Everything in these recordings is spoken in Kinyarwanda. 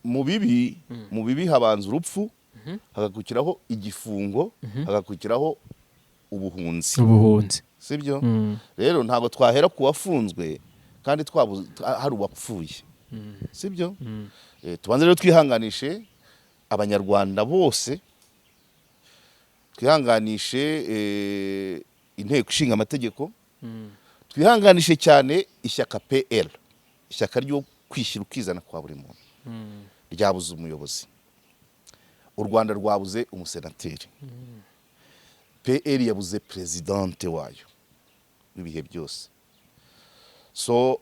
Mu bibi habanza urupfu, hagakurikiraho igifungo, hagakurikiraho ubuhunzi. Ubuhunzi. Sibyo? Rero ntabwo twahera ku wafunzwe kandi twabuze hari uwapfuye, sibyo? Tubanze rero twihanganishe Abanyarwanda bose, twihanganishe Inteko Ishinga Amategeko, twihanganishe cyane ishyaka PL, ishyaka ryo kwishyira ukizana kwa buri muntu, ryabuze umuyobozi. U Rwanda rwabuze umusenateri. PL yabuze présidente wayo w'ibihe byose. So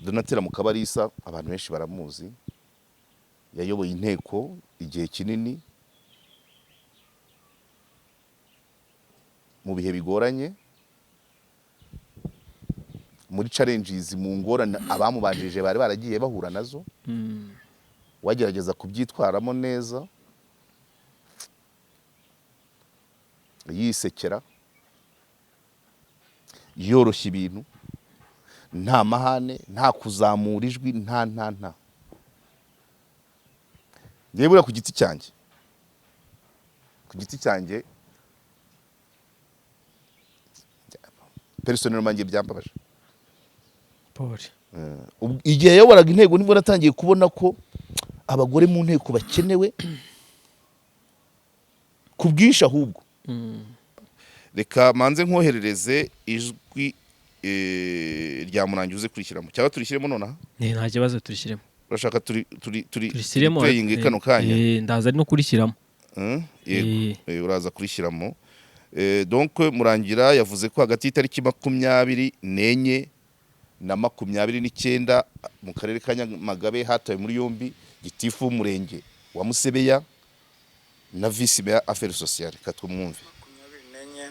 Donatella Mukabarisa, abantu benshi baramuzi, yayoboye inteko igihe kinini mu bihe bigoranye, muri challenges, mu ngorane abamubanjirije bari baragiye bahura nazo, wagerageza kubyitwaramo neza, yisekera, yoroshya ibintu, nta mahane, nta kuzamura ijwi, nta. Njyewe buriya ku giti cyanjye, personnellement, njye byambabaje. Pole. Igihe yayoboraga inteko nibwo natangiye kubona ko abagore mu nteko bakenewe ku bwinshi. Ahubwo reka manze nkoherereze ijwi rya Murangi, uze kurishyiramo, cyangwa turishyiremo nonaha? Nta kibazo, turishyiremo. Urashaka turi Turishyiremo. playing kano kanya? Ndaza no kurishyiramo. Yego. Eh. Uraza kurishyiramo. Donc Murangira yavuze ko hagati y'itariki 24 na 29 mu karere ka Nyamagabe hatawe muri yombi gitifu w'umurenge wa Musebeya na visi meya affaires sociales. Katumwumve.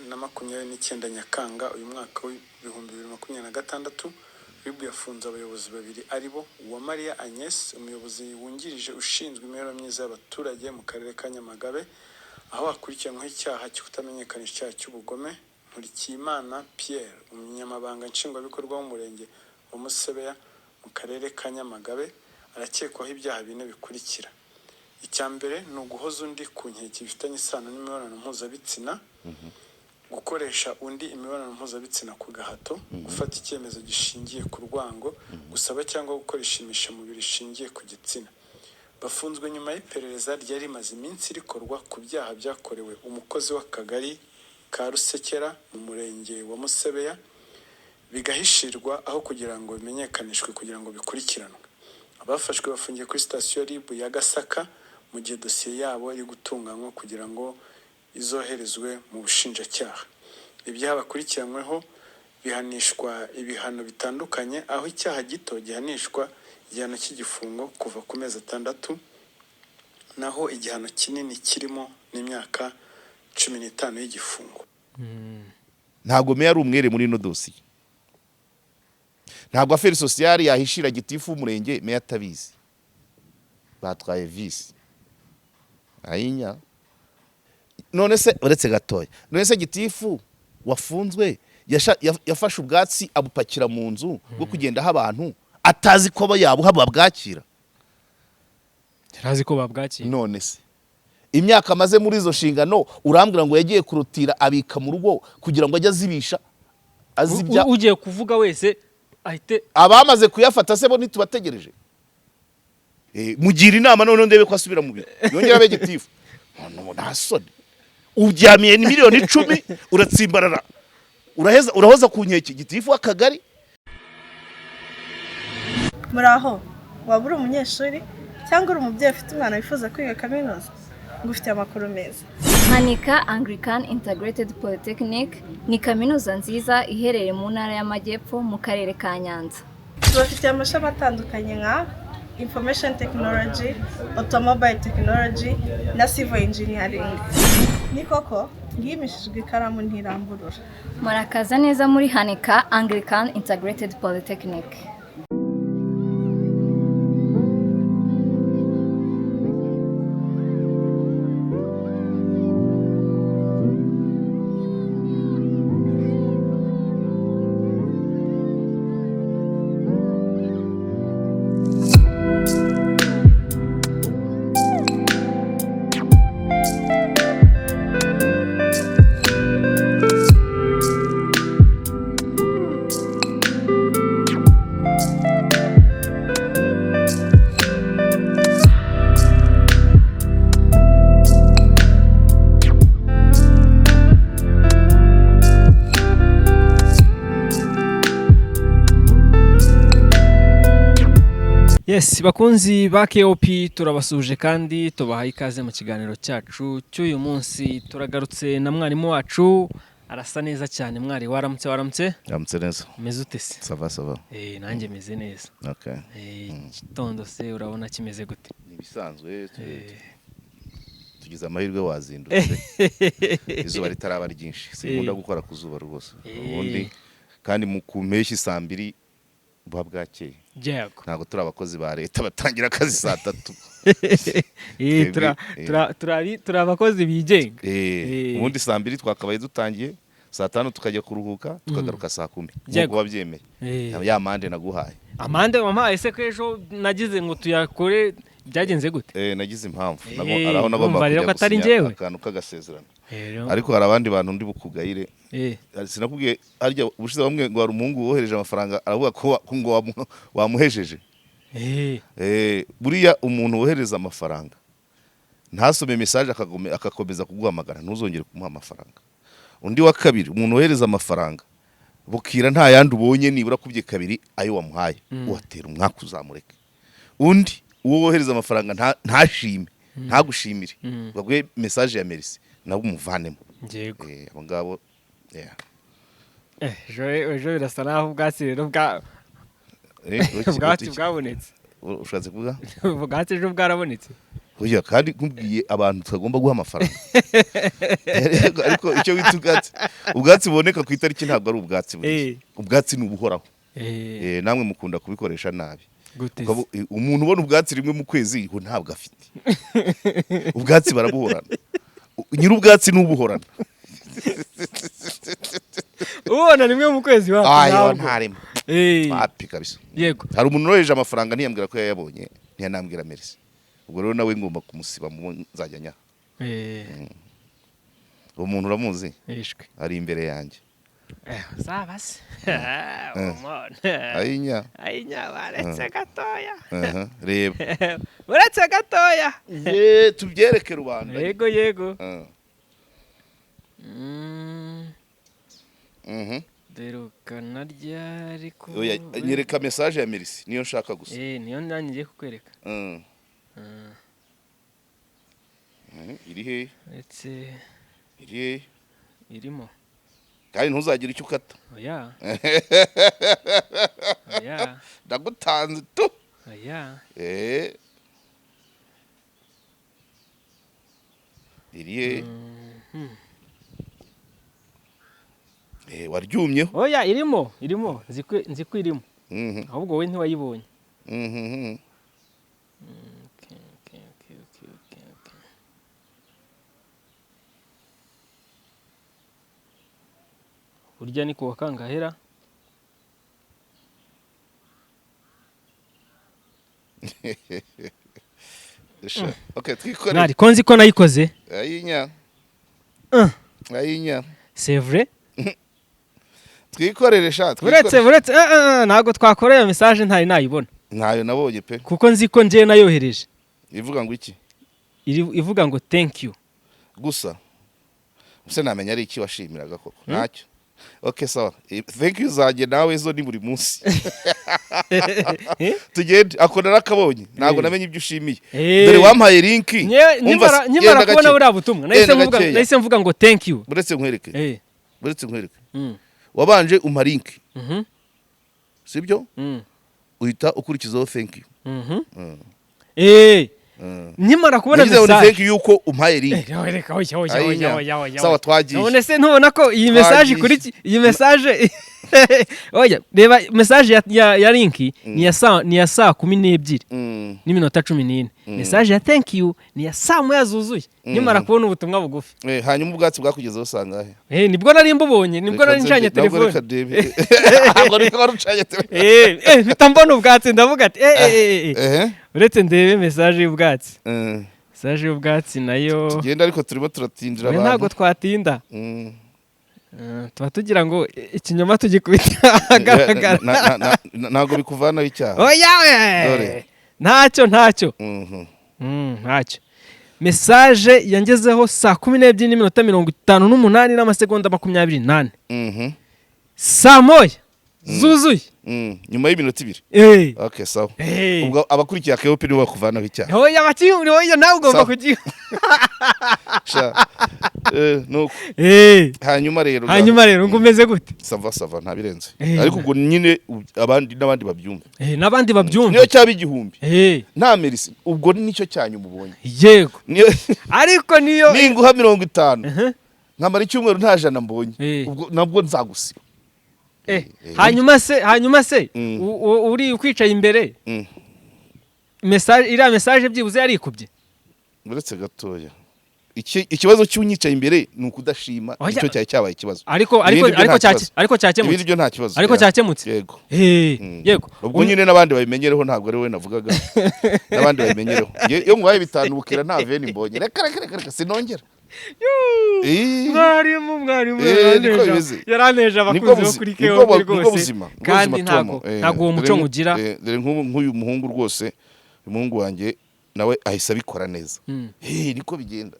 24 na 29 Nyakanga uyu mwaka w'2026, RIB yafunze abayobozi babiri, ari bo Uwamariya Agnes, umuyobozi wungirije ushinzwe imibereho myiza y'abaturage mu karere ka Nyamagabe, aho akurikiranyweho icyaha cyo kutamenyekanisha icyaha cy'ubugome, Nkurikiyimana Pierre, umunyamabanga nshingwabikorwa w'umurenge wa Musebeya mu karere ka Nyamagabe, arakekwaho ibyaha bine bikurikira: icya mbere ni uguhoza undi ku nkeke bifitanye isano n'imibonano mpuzabitsina, gukoresha undi imibonano mpuzabitsina ku gahato, gufata icyemezo gishingiye ku rwango, gusaba cyangwa gukora ishimishamubiri rishingiye ku gitsina. Bafunzwe nyuma y'iperereza ryari rimaze iminsi rikorwa ku byaha byakorewe umukozi w'akagari ka Rusekera mu murenge wa Musebeya, bigahishirwa aho kugira ngo bimenyekanishwe kugira ngo bikurikiranwe. Abafashwe bafungiye kuri sitasiyo RIB ya Gasaka mu gihe dosiye yabo iri gutunganywa kugira ngo izoherezwe mu bushinjacyaha. Ibyaha bakurikiranyweho bihanishwa ibihano bitandukanye, aho icyaha gito gihanishwa igihano cy'igifungo kuva ku mezi 6, naho igihano kinini kirimo n'imyaka 15 y'igifungo. Ntabwo meya ari umwere muri ino dosiye. Ntabwo affaires sociales yahishira gitifu w'umurenge meya atabizi. Batwaye visi ayinya. None se, uretse gatoya, none se gitifu wafunzwe yafashe ubwatsi abupakira mu nzu bwo kugendaho abantu, atazi ko aba yabuha babwakira? Yari ko babwakira. None se imyaka amaze muri izo nshingano, urambwira ngo yagiye kurutira abika mu rugo kugira ngo ajye azibisha azibya? Ugiye kuvuga wese ahite. Abamaze kuyafata se bo ntitubategereje? Mugira inama noneho ndebe ko asubira mu biro, yongera abe gitifu. None nta soni, uryamiye ni miliyoni 10, uratsimbarara, uraheza urahoza ku nkeke gitifu w'akagari. Muraho, waba uri umunyeshuri cyangwa uri umubyeyi ufite umwana wifuza kwiga kaminuza? Ngufitiye amakuru meza. Hanika Anglican Integrated Polytechnic ni kaminuza nziza iherereye mu ntara y'Amajyepfo, mu karere ka Nyanza. Tubafitiye amashami atandukanye nka Information Technology, Automobile Technology na Civil Engineering. Ni koko ngimishijwe ikaramu ntiramburura. Murakaza neza muri Hanika Anglican Integrated Polytechnic. Yes, bakunzi ba KOP, turabasuhuje kandi tubahaye ikaze mu kiganiro cyacu cy'uyu munsi. Turagarutse na mwarimu wacu, arasa neza cyane. Mwari, waramutse, waramutse? Ramutse neza. Umeze ute se? Ça va, ça va. Nanjye meze neza. Okay. Igitondo se urabona kimeze gute? Ni ibisanzwe, tugize amahirwe wazindutse izuba ritaraba ryinshi. Sinkunda gukora ku zuba rwose ubundi, kandi mu ku mpeshyi saa 2 buba bwakeye. Ntabwo turi abakozi ba leta batangira akazi saa 3. Turi abakozi bigenga. Ubundi saa 2 twakabaye dutangiye, saa 5 tukajya kuruhuka, tukagaruka saa 10 nk'uko wabyemeye. Ya mande naguhaye. Amande wampaye se, ko ejo nagize ngo tuyakore, byagenze gute? Nagize impamvu. Hari aho nagomba Urumva rero kujya ko atari gusinya njyewe. akantu k'agasezerano. Rero, Ariko hari abandi bantu ndi bukugayire. Sinakubwiye harya ubushize bamwe ngo hari umuhungu wohereje amafaranga aravuga ko ngo wamuhejeje? Buriya umuntu wohereza amafaranga ntasome message, agakomeza kuguhamagara, ntuzongere kumuha amafaranga. Undi wa kabiri, umuntu wohereza amafaranga bukira nta yandi ubonye nibura kubye kabiri ayo wamuhaye, uhatera umwaka, uzamureke. Undi uwo wohereza amafaranga ntashime, ntagushimire, baguhe message ya merci, nawe umuvanemo. Abo ngabo, yeah. Ejo birasa naho ubwatsi rero bwa ubwatsi bwabonetse. Ushatse kuvuga? Ubwatsi ejo bwarabonetse. Oya, kandi nkubwiye abantu tutagomba guha amafaranga. Ariko icyo wita ubwatsi, ubwatsi buboneka ku itariki ntabwo ari ubwatsi buriya. Ubwatsi ni ubuhoraho. Namwe mukunda kubikoresha nabi. Gute se? Umuntu ubona ubwatsi rimwe mu kwezi ngo ntabwo afite ubwatsi. Barabuhorana, nyir'ubwatsi ni ubuhorana. Ubona rimwe mu kwezi wapi? Ayo Ntabwo. ntarimo. Wapi kabisa. Hari umuntu wohereje amafaranga ntiyambwira ko yayabonye, ntiyanambwira merci. Ubwo rero nawe ngomba kumusiba mu nzajya nyaha. Uwo muntu uramuzi? Ishwe. Ari imbere yanjye. Zaba se umuntu. Ayinya. Ayinya, baretse gatoya. Aha, reba. Uretse gatoya. Ye, tubyereke rubanda. Yego. Ah. Derukana ryari ko? Oya, nyereka message ya merci, niyo nshaka gusa. Niyo nanjye ngiye kukwereka. Iri he? Uretse. Iri he? Irimo. Kandi ntuzagire icyo ukata. Oya. Ndagutanze tu. Oya. Iri he? Waryumyeho. Oya, irimo, irimo, nzi ko irimo. Ahubwo wowe ntiwayibonye. Okay. Burya ni kuwa kangahera? Sha. Okay, twikorere. Mwari ko nzi ko nayikoze. Ayinya. Ayinya. C'est vrai. Twikorere sha. Uretse. Twikorere. Uretse, ntabwo twakora iyo message ntari nayibona. Ntayo nabonye pe. Kuko nzi ko njyewe nayohereje. Ivuga ngo iki? Ivuga ngo "Thank you." Gusa ese namenya ari iki washimiraga koko? Ntacyo. Okay, sawa. Thank you zanjye nawe zo ni buri munsi. Eh? Tugende, ako narakabonye, ntabwo namenye ibyo ushimiye. Dore wampaye link. Nyewe, Umva nkimara se, nkimara genda kubona gake. buriya butumwa nahise Genda mvuga gakeya. nahise mvuga ngo "Thank you." Buretse nkwereke. Buretse nkwereke. Wabanje umpa link, sibyo? Uhita ukurikizaho "Thank you." Nkimara kubona Nagize ngo ni message. thank you yuko umpaye link. Eh, reka, oya, oya, Ayinya. oya, oya, oya. Sawa, twagiye. None se ntubona ko iyi message Twagiye. kuri iyi message, oya, reba message ya link ni ya saa 12 n'iminota 14. Message ya "Thank you" ni ya saa 1 zuzuye, nkimara kubona ubutumwa bugufi. Hanyuma ubwatsi bwakugezeho sangahe? Nibwo nari mbubonye, nibwo nari ncanye Nabwo reka telefone. ndebe. Ntabwo reka wari ucanye telefone. Mpita mbona ubwatsi, ndavuga ati Ehe. Uretse ndebe message y'ubwatsi. Message y'ubwatsi nayo. Tugenda ariko turimo turatindira Oya, ntabwo abantu. twatinda. Tuba tugira ngo ikinyoma tugikubita ahagaragara. Ntabwo bikuvanaho icyaha. Oya we! Dore. Ntacyo, ntacyo. Ntacyo. Message yangezeho saa 12 n'iminota 58 n'amasegonda 24. Saa 1 zuzuye. Nyuma y'iminota 2. Okay, sawa. Ubwo abakurikiye akeopi nibo bakuvanaho icyaha. Oya, baki, oya, nawe ugomba Sawa. kugira. Sha. Nuko hanyuma rero Hanyuma rero ngo umeze gute? Ça va, ça va, nta birenze. Ariko ubwo nyine abandi n'abandi babyumve. N'abandi babyumve. Niyo cyaba 1000 nta merci, ubwo nicyo cyanyu mubonye. Niyo Ariko niyo ninguha 50 nkamara icyumweru nta 100 mbonye, ubwo nabwo nzagusiba. Hanyuma se uri ukwicaye imbere, message, iriya message byibuze yarikubye? Uretse gatoya. Ikibazo cy'unyicaye imbere ni ukudashima. Oya. Nicyo cyari cyabaye ikibazo. Ariko Ibindi byo ariko nta kibazo. ariko cyakemutse. Ibindi byo nta kibazo. Ariko cyakemutse. Yego. Yego. Ubwo nyine n'abandi babimenyereho, ntabwo ari wowe navugaga, n'abandi babimenyereho. Nge iyo nguhaye 5 bukira nta veni mbonye, reka reka reka reka, sinongera. Mwarimu, mwarimu, Niko bimeze. yaraneje Nibwo abakunzi bo kuri KOP nibwo rwose. buzima, nibwo Kandi buzima ntabwo tubamo. ntabwo uwo muco nywugira. Dore nk'uyu muhungu rwose, uyu muhungu wanjye nawe ahise abikora neza. Niko bigenda.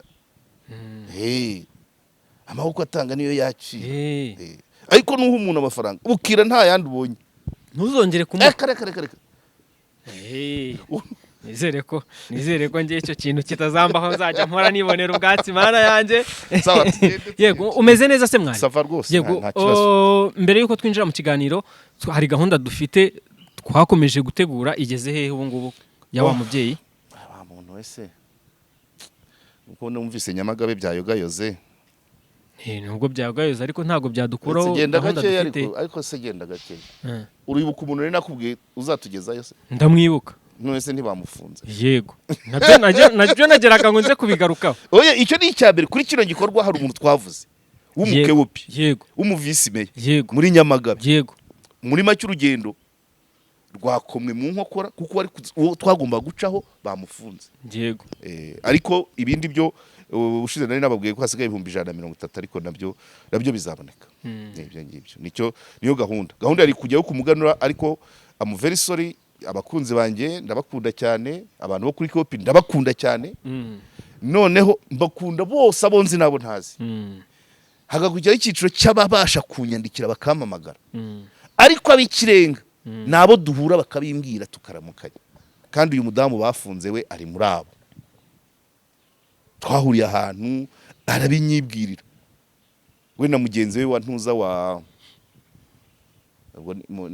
Amaboko atanga niyo yakira. Ariko nuha umuntu amafaranga bukira nta yandi ubonye, ntuzongere kumuha. Reka reka reka reka. Nizere ko ngiye icyo kintu kitazambaho, nzajya mpora nibonera ubwatsi, Mana yanjye. Sawa, tugende, tugende. Yego, umeze neza se mwari? Ça va rwose. Yego. Nta kibazo. Mbere y'uko twinjira mu kiganiro, hari gahunda dufite twakomeje gutegura, igeze hehe ubu ngubu ya wa Oh. mubyeyi? Wa muntu wese uko numvise Nyamagabe byayogayoze. Nubwo byagayoza, ariko ntabwo byadukuraho Uretse genda gahunda gakeya. dufite. Ariko se genda gakeya. Uribuka umuntu nari nakubwiye uzatugezayo se? Ndamwibuka. None se ntibamufunze? Yego, nabyo nageraga ngo nze kubigarukaho. Oya, icyo ni icya mbere kuri kino gikorwa. Hari umuntu twavuze w'umukewopi, w'umuvisi meya muri Nyamagabe. Muri make urugendo rwakomwe mu nkokora kuko wari uwo twagomba gucaho bamufunze. Ariko ibindi byo ubushize nari nababwiye ko hasigaye 130,000, ariko nabyo bizaboneka. Ni ibyo ngibyo, nicyo niyo gahunda. Gahunda yari kujyaho kumuganura, ariko I'm very sorry. Abakunzi banjye ndabakunda cyane, abantu bo kuri kopi ndabakunda cyane. Noneho mbakunda bose, abo nzi n'abo ntazi. Hagakurikiraho icyiciro cy'ababasha kunyandikira bakampamagara, ariko ab'ikirenga ni abo duhura bakabimbwira tukaramukanya. Kandi uyu mudamu bafunze we ari muri abo twahuriye ahantu arabinyibwirira, we na mugenzi we wa ntuza wa ubwo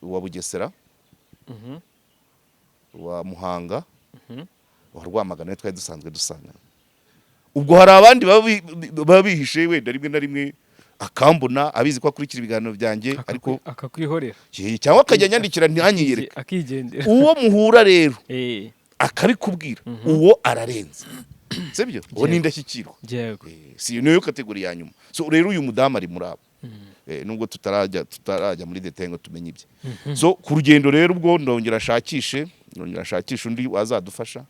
wa Bugesera, wa Muhanga, wa Rwamagana, twari dusanzwe dusangana. Ubwo hari abandi baba bihishe, wenda rimwe na rimwe akambona abizi ko akurikira ibiganiro byanjye, ariko Akakwihorera. Cyangwa akajya anyandikira ntanyiyereke. Akigendera. Uwo muhura rero akabikubwira, uwo ararenze, sibyo? Uwo ni indashyikirwa. Si niyo catégorie ya nyuma. So rero uyu mudamu ari muri abo. Nubwo tutarajya muri détail ngo tumenye ibye. So ku rugendo rero ubwo ndongera nshakishe undi wazadufasha.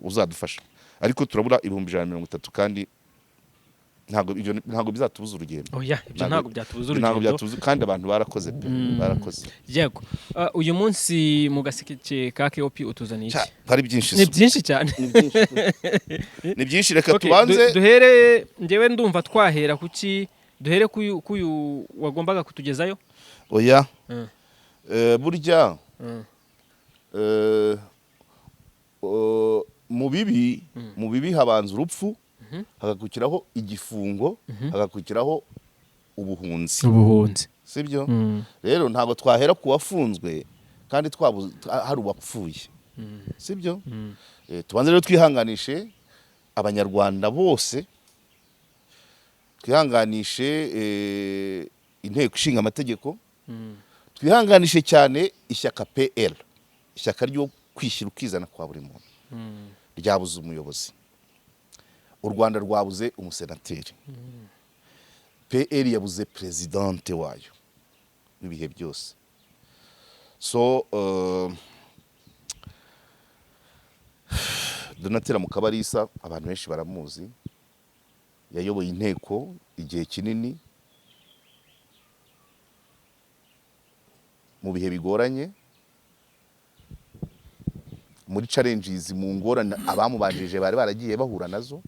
Uzadufasha, ariko turabura 130,000, kandi ntabwo ibyo ntabwo bizatubuza urugendo. Oya, ibyo ntabwo byatubuza Ntabwo urugendo. byatubuza, kandi abantu barakoze pe, barakoze. Yego. Uyu munsi mu gaseke ka KOP utuzaniye Cya, iki? hari byinshi. Ni byinshi cyane. Ni byinshi, reka Okay, tubanze. Duhere, njyewe ndumva twahera kuki, duhere kuyu wagombaga kutugezayo. Oya. Burya mu bibi habanza urupfu, hagakurikiraho igifungo, hagakurikiraho ubuhunzi. Ubuhunzi. Sibyo? Rero ntabwo twahera ku wafunzwe kandi hari uwapfuye, sibyo? Tubanze rero twihanganishe Abanyarwanda bose, twihanganishe Inteko Ishinga Amategeko, twihanganishe cyane ishyaka PL, ishyaka ryo kwishyira ukizana kwa buri muntu, ryabuze umuyobozi. U Rwanda rwabuze umusenateri. PL yabuze présidente wayo w'ibihe byose. So Donatella Mukabarisa, abantu benshi baramuzi, yayoboye inteko igihe kinini mu bihe bigoranye, muri challenges, mu ngorane abamubanjije bari baragiye bahura nazo,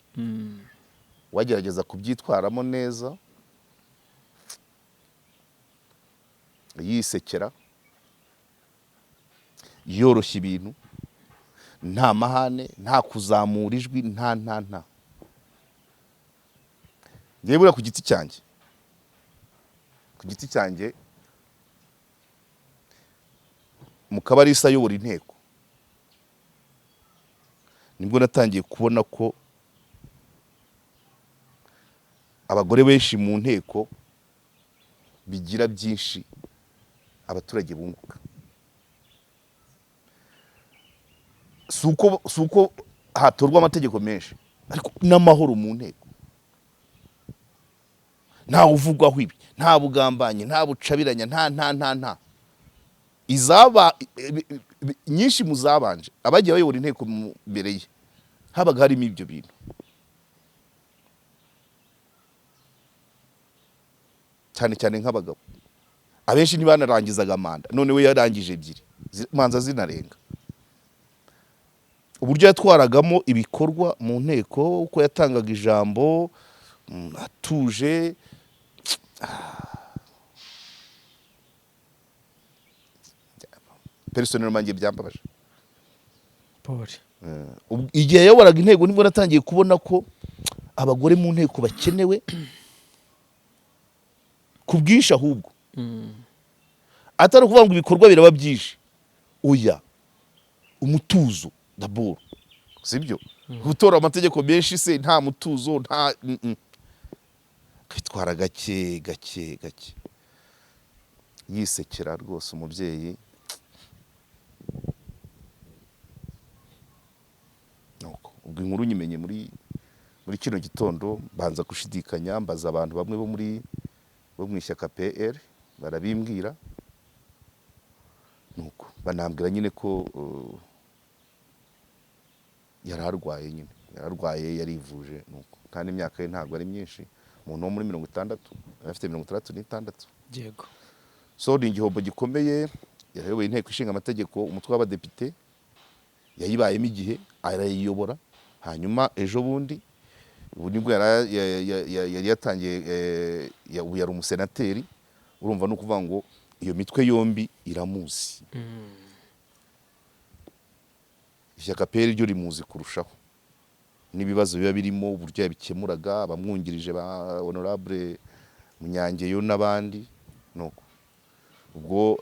wagerageza kubyitwaramo neza. Yisekera, yoroshya ibintu, nta mahane, nta kuzamura ijwi, nta. Njyewe buriya ku giti cyanjye, Mukabarisa ayobora inteko nibwo natangiye kubona ko abagore benshi mu nteko bigira byinshi abaturage bunguka. Si uko hatorwa amategeko menshi, ariko n'amahoro mu nteko, ntawe uvugwaho ibi, nta bugambanyi, nta bucabiranya, nta izaba nyinshi mu zabanje. Abagiye bayobora inteko mbere ye habaga harimo ibyo bintu. Cyane cyane nk'abagabo abenshi ntibanarangizaga manda. None we yarangije ebyiri, manza zinarenga. Uburyo yatwaragamo ibikorwa mu nteko, uko yatangaga ijambo atuje, personnellement njye byambabaje. Paul. Igihe yayoboraga inteko nibwo natangiye kubona ko abagore mu nteko bakenewe ku bwinshi, ahubwo atari ukuvuga ngo ibikorwa biraba byinshi, oya, umutuzo d'abord. Sibyo gutora amategeko menshi se nta mutuzo, nta kwitwara gake gake gake, yisekera rwose umubyeyi. Nuko ubwo inkuru nyimenye muri kino gitondo, mbanza gushidikanya, mbaza abantu bamwe bo mu ishyaka PR, barabimbwira. Nuko banambwira nyine ko yari arwaye nyine, yararwaye, yarivuje. Nuko kandi imyaka ye ntabwo ari myinshi, umuntu wo muri 60, yari afite 66. So ni igihombo gikomeye. Yayoboye Inteko Ishinga Amategeko, umutwe w'Abadepite, yayibayemo igihe arayiyobora. Hanyuma ejo bundi, ubu nibwo yari yatangiye, ubu yari umusenateri. Urumva ni ukuvuga ngo iyo mitwe yombi iramuzi. Ishyaka PL ryo rimuzi kurushaho, n'ibibazo biba birimo, uburyo yabikemuraga, abamwungirije ba Honorable Munyangeyo n'abandi. Nuko ubwo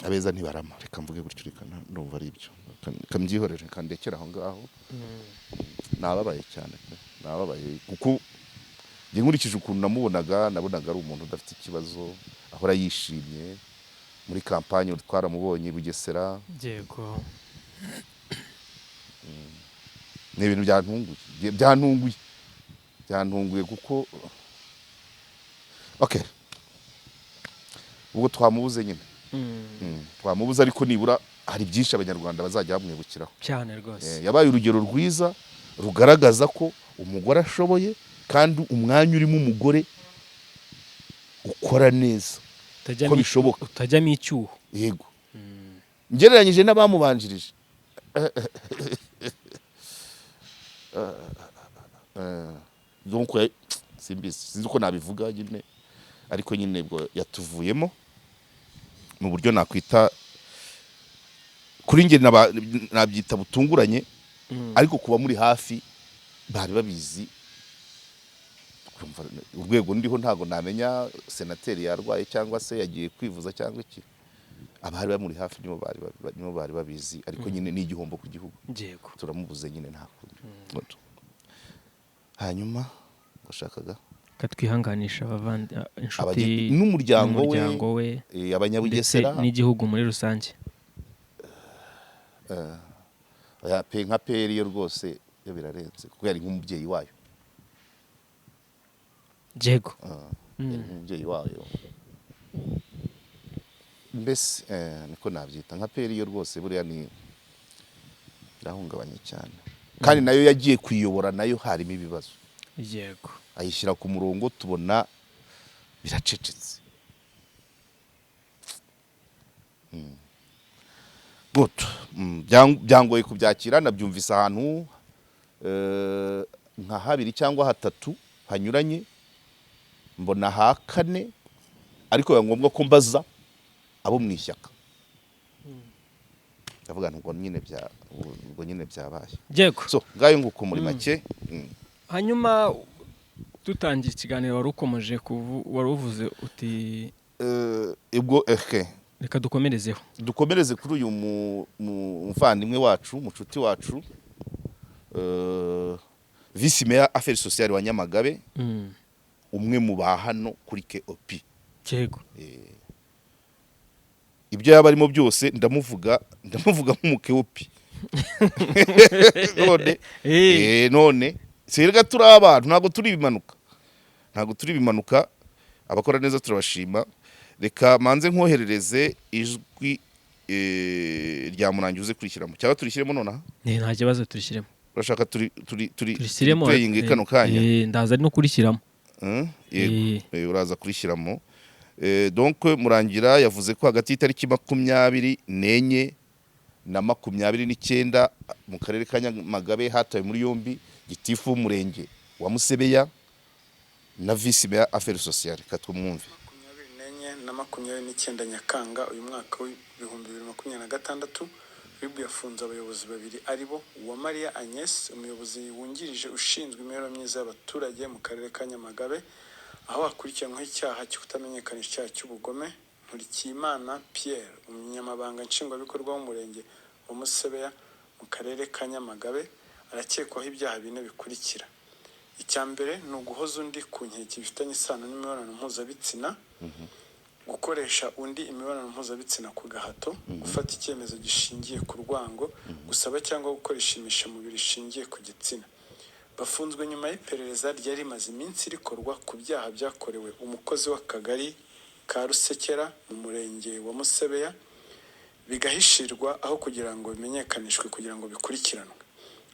abeza ntibarama, reka mvuge gutyo. Reka ndumva ari ibyo. Reka mbyihorere, reka ndekere aho ngaho. Nababaye cyane pe, nababaye kuko njye nkurikije ukuntu namubonaga, nabonaga ari umuntu udafite ikibazo, ahora yishimye. Muri kampanye twaramubonye i Bugesera. Ni ibintu byantunguye kuko okay, ubwo twamubuze nyine. Twamubuze, ariko nibura hari byinshi Abanyarwanda bazajya bamwibukiraho. Cyane rwose. Yabaye urugero rwiza rugaragaza ko umugore ashoboye, kandi umwanya urimo umugore ukora neza ko bishoboka. Utajyamo icyuho. Yego, ngereranyije n'abamubanjirije. Donc simbizi, sinzi uko nabivuga nyine, ariko nyine ubwo yatuvuyemo mu buryo nakwita, kuri njye nabyita butunguranye, ariko kuba muri hafi bari babizi. Urumva, urwego ndiho ntabwo namenya senateri yarwaye cyangwa se yagiye kwivuza cyangwa iki. Abari bamuri hafi nibo bari babizi, ariko nyine ni igihombo ku gihugu. Turamubuze nyine, nta kundi. Hanyuma washakaga Katwihanganisha abavandi, inshuti n'umuryango we, n'umuryango we, ndetse Abanyabugesera n'igihugu muri rusange. Oya, pe, nka peri yo rwose yo birarenze, kuko yari nk'umubyeyi wayo. Yari nk'umubyeyi wayo mbese, niko nabyita. Nka peri yo rwose buriya ni birahungabanye cyane, kandi nayo yagiye kuyiyobora nayo harimo ibibazo, ayishyira ku murongo, tubona biracecetse. Good. Byangoye kubyakira, nabyumvise ahantu nka habiri cyangwa hatatu hanyuranye, mbona ha kane, ariko biba ngombwa ko mbaza abo mu ishyaka. Ndavuga nti ubwo nyine byabaye. So ngayo nguko muri make. Hanyuma dutangira ikiganiro wari ukomeje wari uvuze uti Ubwo ehe. Reka dukomerezeho. Dukomereze kuri uyu muvandimwe wacu, mucuti wacu, vice mayor affaires sociales wa Nyamagabe, umwe mu ba hano kuri KOP. Ibyo yaba arimo byose, ndamuvuga nk'umu KOP none. None serega turi abantu, ntabwo turi ibimanuka, ntabwo turi ibimanuka. Abakora neza turabashima. Reka manze nkoherereze ijwi rya Murangi, uze kurishyiramo cyangwa turishyiremo nonaha? Nta kibazo, turishyiremo. Urashaka turi Turishyiremo. Playing kano kanya? Ndaza no kurishyiramo. Yego. Uraza kurishyiramo. Donc Murangira yavuze ko hagati y'itariki 24 na 29 mu karere ka Nyamagabe hatawe muri yombi gitifu w'umurenge wa Musebeya na vice mayor affaires sociales. Katwumwumve. 24 na 29 Nyakanga uyu mwaka w'2026, RIB yafunze abayobozi babiri, ari bo Uwamariya Agnes, umuyobozi wungirije ushinzwe imibereho myiza y'abaturage mu karere ka Nyamagabe, aho akurikiranyweho icyaha cyo kutamenyekanisha icyaha cy'ubugome, Nkurikiyimana Pierre, umunyamabanga nshingwabikorwa w'umurenge wa Musebeya mu karere ka Nyamagabe, arakekwaho ibyaha bine bikurikira: icya mbere ni uguhoza undi ku nkeke bifitanye isano n'imibonano mpuzabitsina, gukoresha undi imibonano mpuzabitsina ku gahato, gufata icyemezo gishingiye ku rwango, gusaba cyangwa gukora ishimishamubiri rishingiye ku gitsina. Bafunzwe nyuma y'iperereza ryari rimaze iminsi rikorwa ku byaha byakorewe umukozi w'akagari ka Rusekera mu murenge wa Musebeya, bigahishirwa aho kugira ngo bimenyekanishwe kugira ngo bikurikiranwe.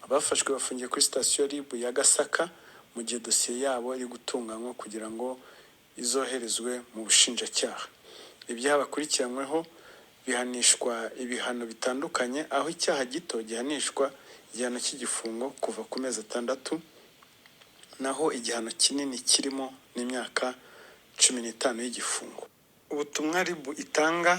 Abafashwe bafungiye kuri sitasiyo RIB ya Gasaka mu gihe dosiye yabo iri gutunganywa kugira ngo izoherezwe mu bushinjacyaha. Ibyaha bakurikiranyweho bihanishwa ibihano bitandukanye, aho icyaha gito gihanishwa igihano cy'igifungo kuva ku mezi 6, naho igihano kinini kirimo n'imyaka 15 y'igifungo. Ubutumwa RIB itanga: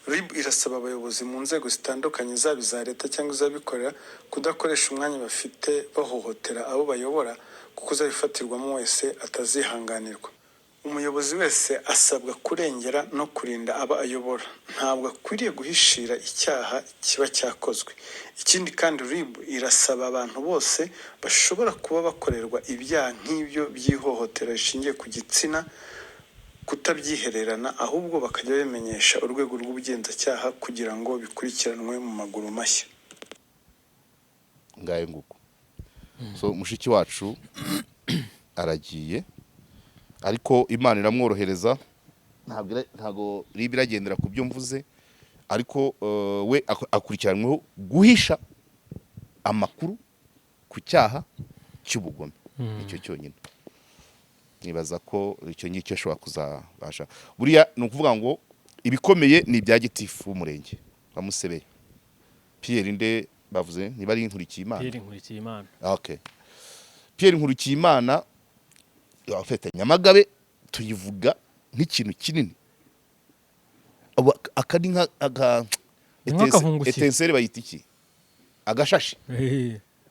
RIB irasaba abayobozi mu nzego zitandukanye, zaba iza leta cyangwa iz'abikorera, kudakoresha umwanya bafite bahohotera abo bayobora, kuko uzabifatirwamo wese atazihanganirwa. Umuyobozi wese asabwa kurengera no kurinda abo ayobora, ntabwo akwiriye guhishira icyaha kiba cyakozwe. Ikindi kandi, RIB irasaba abantu bose bashobora kuba bakorerwa ibyaha nk'ibyo by'ihohotera rishingiye ku gitsina kutabyihererana, ahubwo bakajya babimenyesha urwego rw'ubugenzacyaha kugira ngo bikurikiranwe mu maguru mashya. Ngayo nguko. So mushiki wacu aragiye, ariko Imana iramworohereza. Ntabwo RIB iragendera ku byo mvuze, ariko we akurikiranyweho guhisha amakuru ku cyaha cy'ubugome. Icyo cyonyine nibaza ko icyo ngicyo ashobora kuzabasha. Buriya ni ukuvuga ngo ibikomeye ni ibya gitifu w'umurenge wa Musebeya, Pierre nde bavuze, niba ari Nkurikiyimana. Pierre Nkurikiyimana. Okay. Pierre Nkurikiyimana afite Nyamagabe tuyivuga nk'ikintu kinini. Aka ni nka aga Ni nk'akavungukira. Étincelle bayita iki? Agashashi.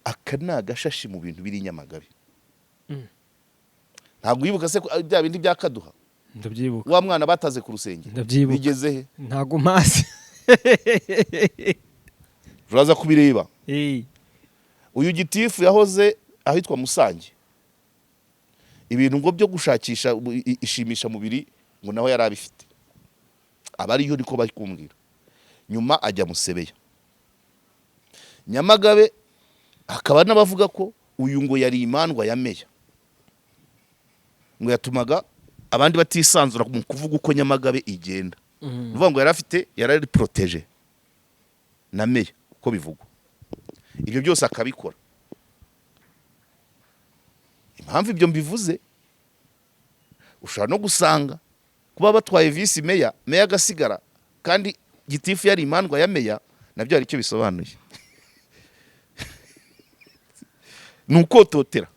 Aka ni agashashi mu bintu biri i Nyamagabe. Ntabwo wibuka se ko bya bindi bya Kaduha? Ndabyibuka. Wa mwana bataze ku rusengero? Ndabyibuka. Bigeze he? Ntago mpazi. Uraza kubireba. Uyu gitifu yahoze ahitwa Musange, ibintu ngo byo gushakisha ishimisha mubiri ngo nawe yari abifite, aba ariyo niko bari kumbwira. Nyuma ajya Musebeya, Nyamagabe. Hakaba n'abavuga ko uyu ngo yari imandwa ya meya, ngo yatumaga abandi batisanzura mu kuvuga uko Nyamagabe igenda. Ni ukuvuga ngo yari afite, yari ari protégé na meya uko bivugwa. Ibyo byose akabikora. Impamvu ibyo mbivuze, ushobora no gusanga kuba batwaye vice meya, meya agasigara, kandi gitifu yari imandwa ya meya, nabyo hari icyo bisobanuye. Ni ukototera.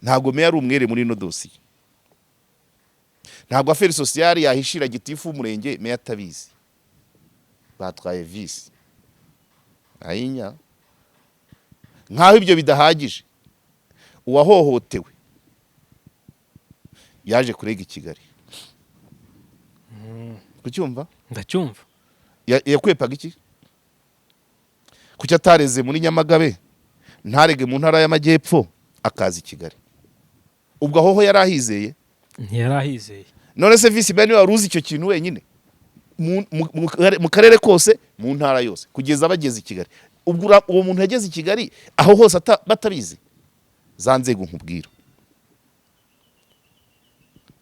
Ntabwo meya ari umwere muri ino dosiye. Ntabwo affaires sociales yahishira gitifu w'umurenge meya atabizi. Batwaye vice ayinya. Nkaho ibyo bidahagije, uwahohotewe yaje kurega i Kigali. Kucyumva? Ndacyumva. Yakwepaga iki? Kuki atareze muri Nyamagabe, ntarege mu Ntara y'Amajyepfo, akaza i Kigali? Ubwo aho ho yari ahizeye? Ntiyari ahizeye. None se visi meya niwe wari uzi icyo kintu wenyine mu karere kose, mu ntara yose, kugeza bageze i Kigali? Ubwo uwo muntu yageze i Kigali aho hose batabizi za nzego nkubwira.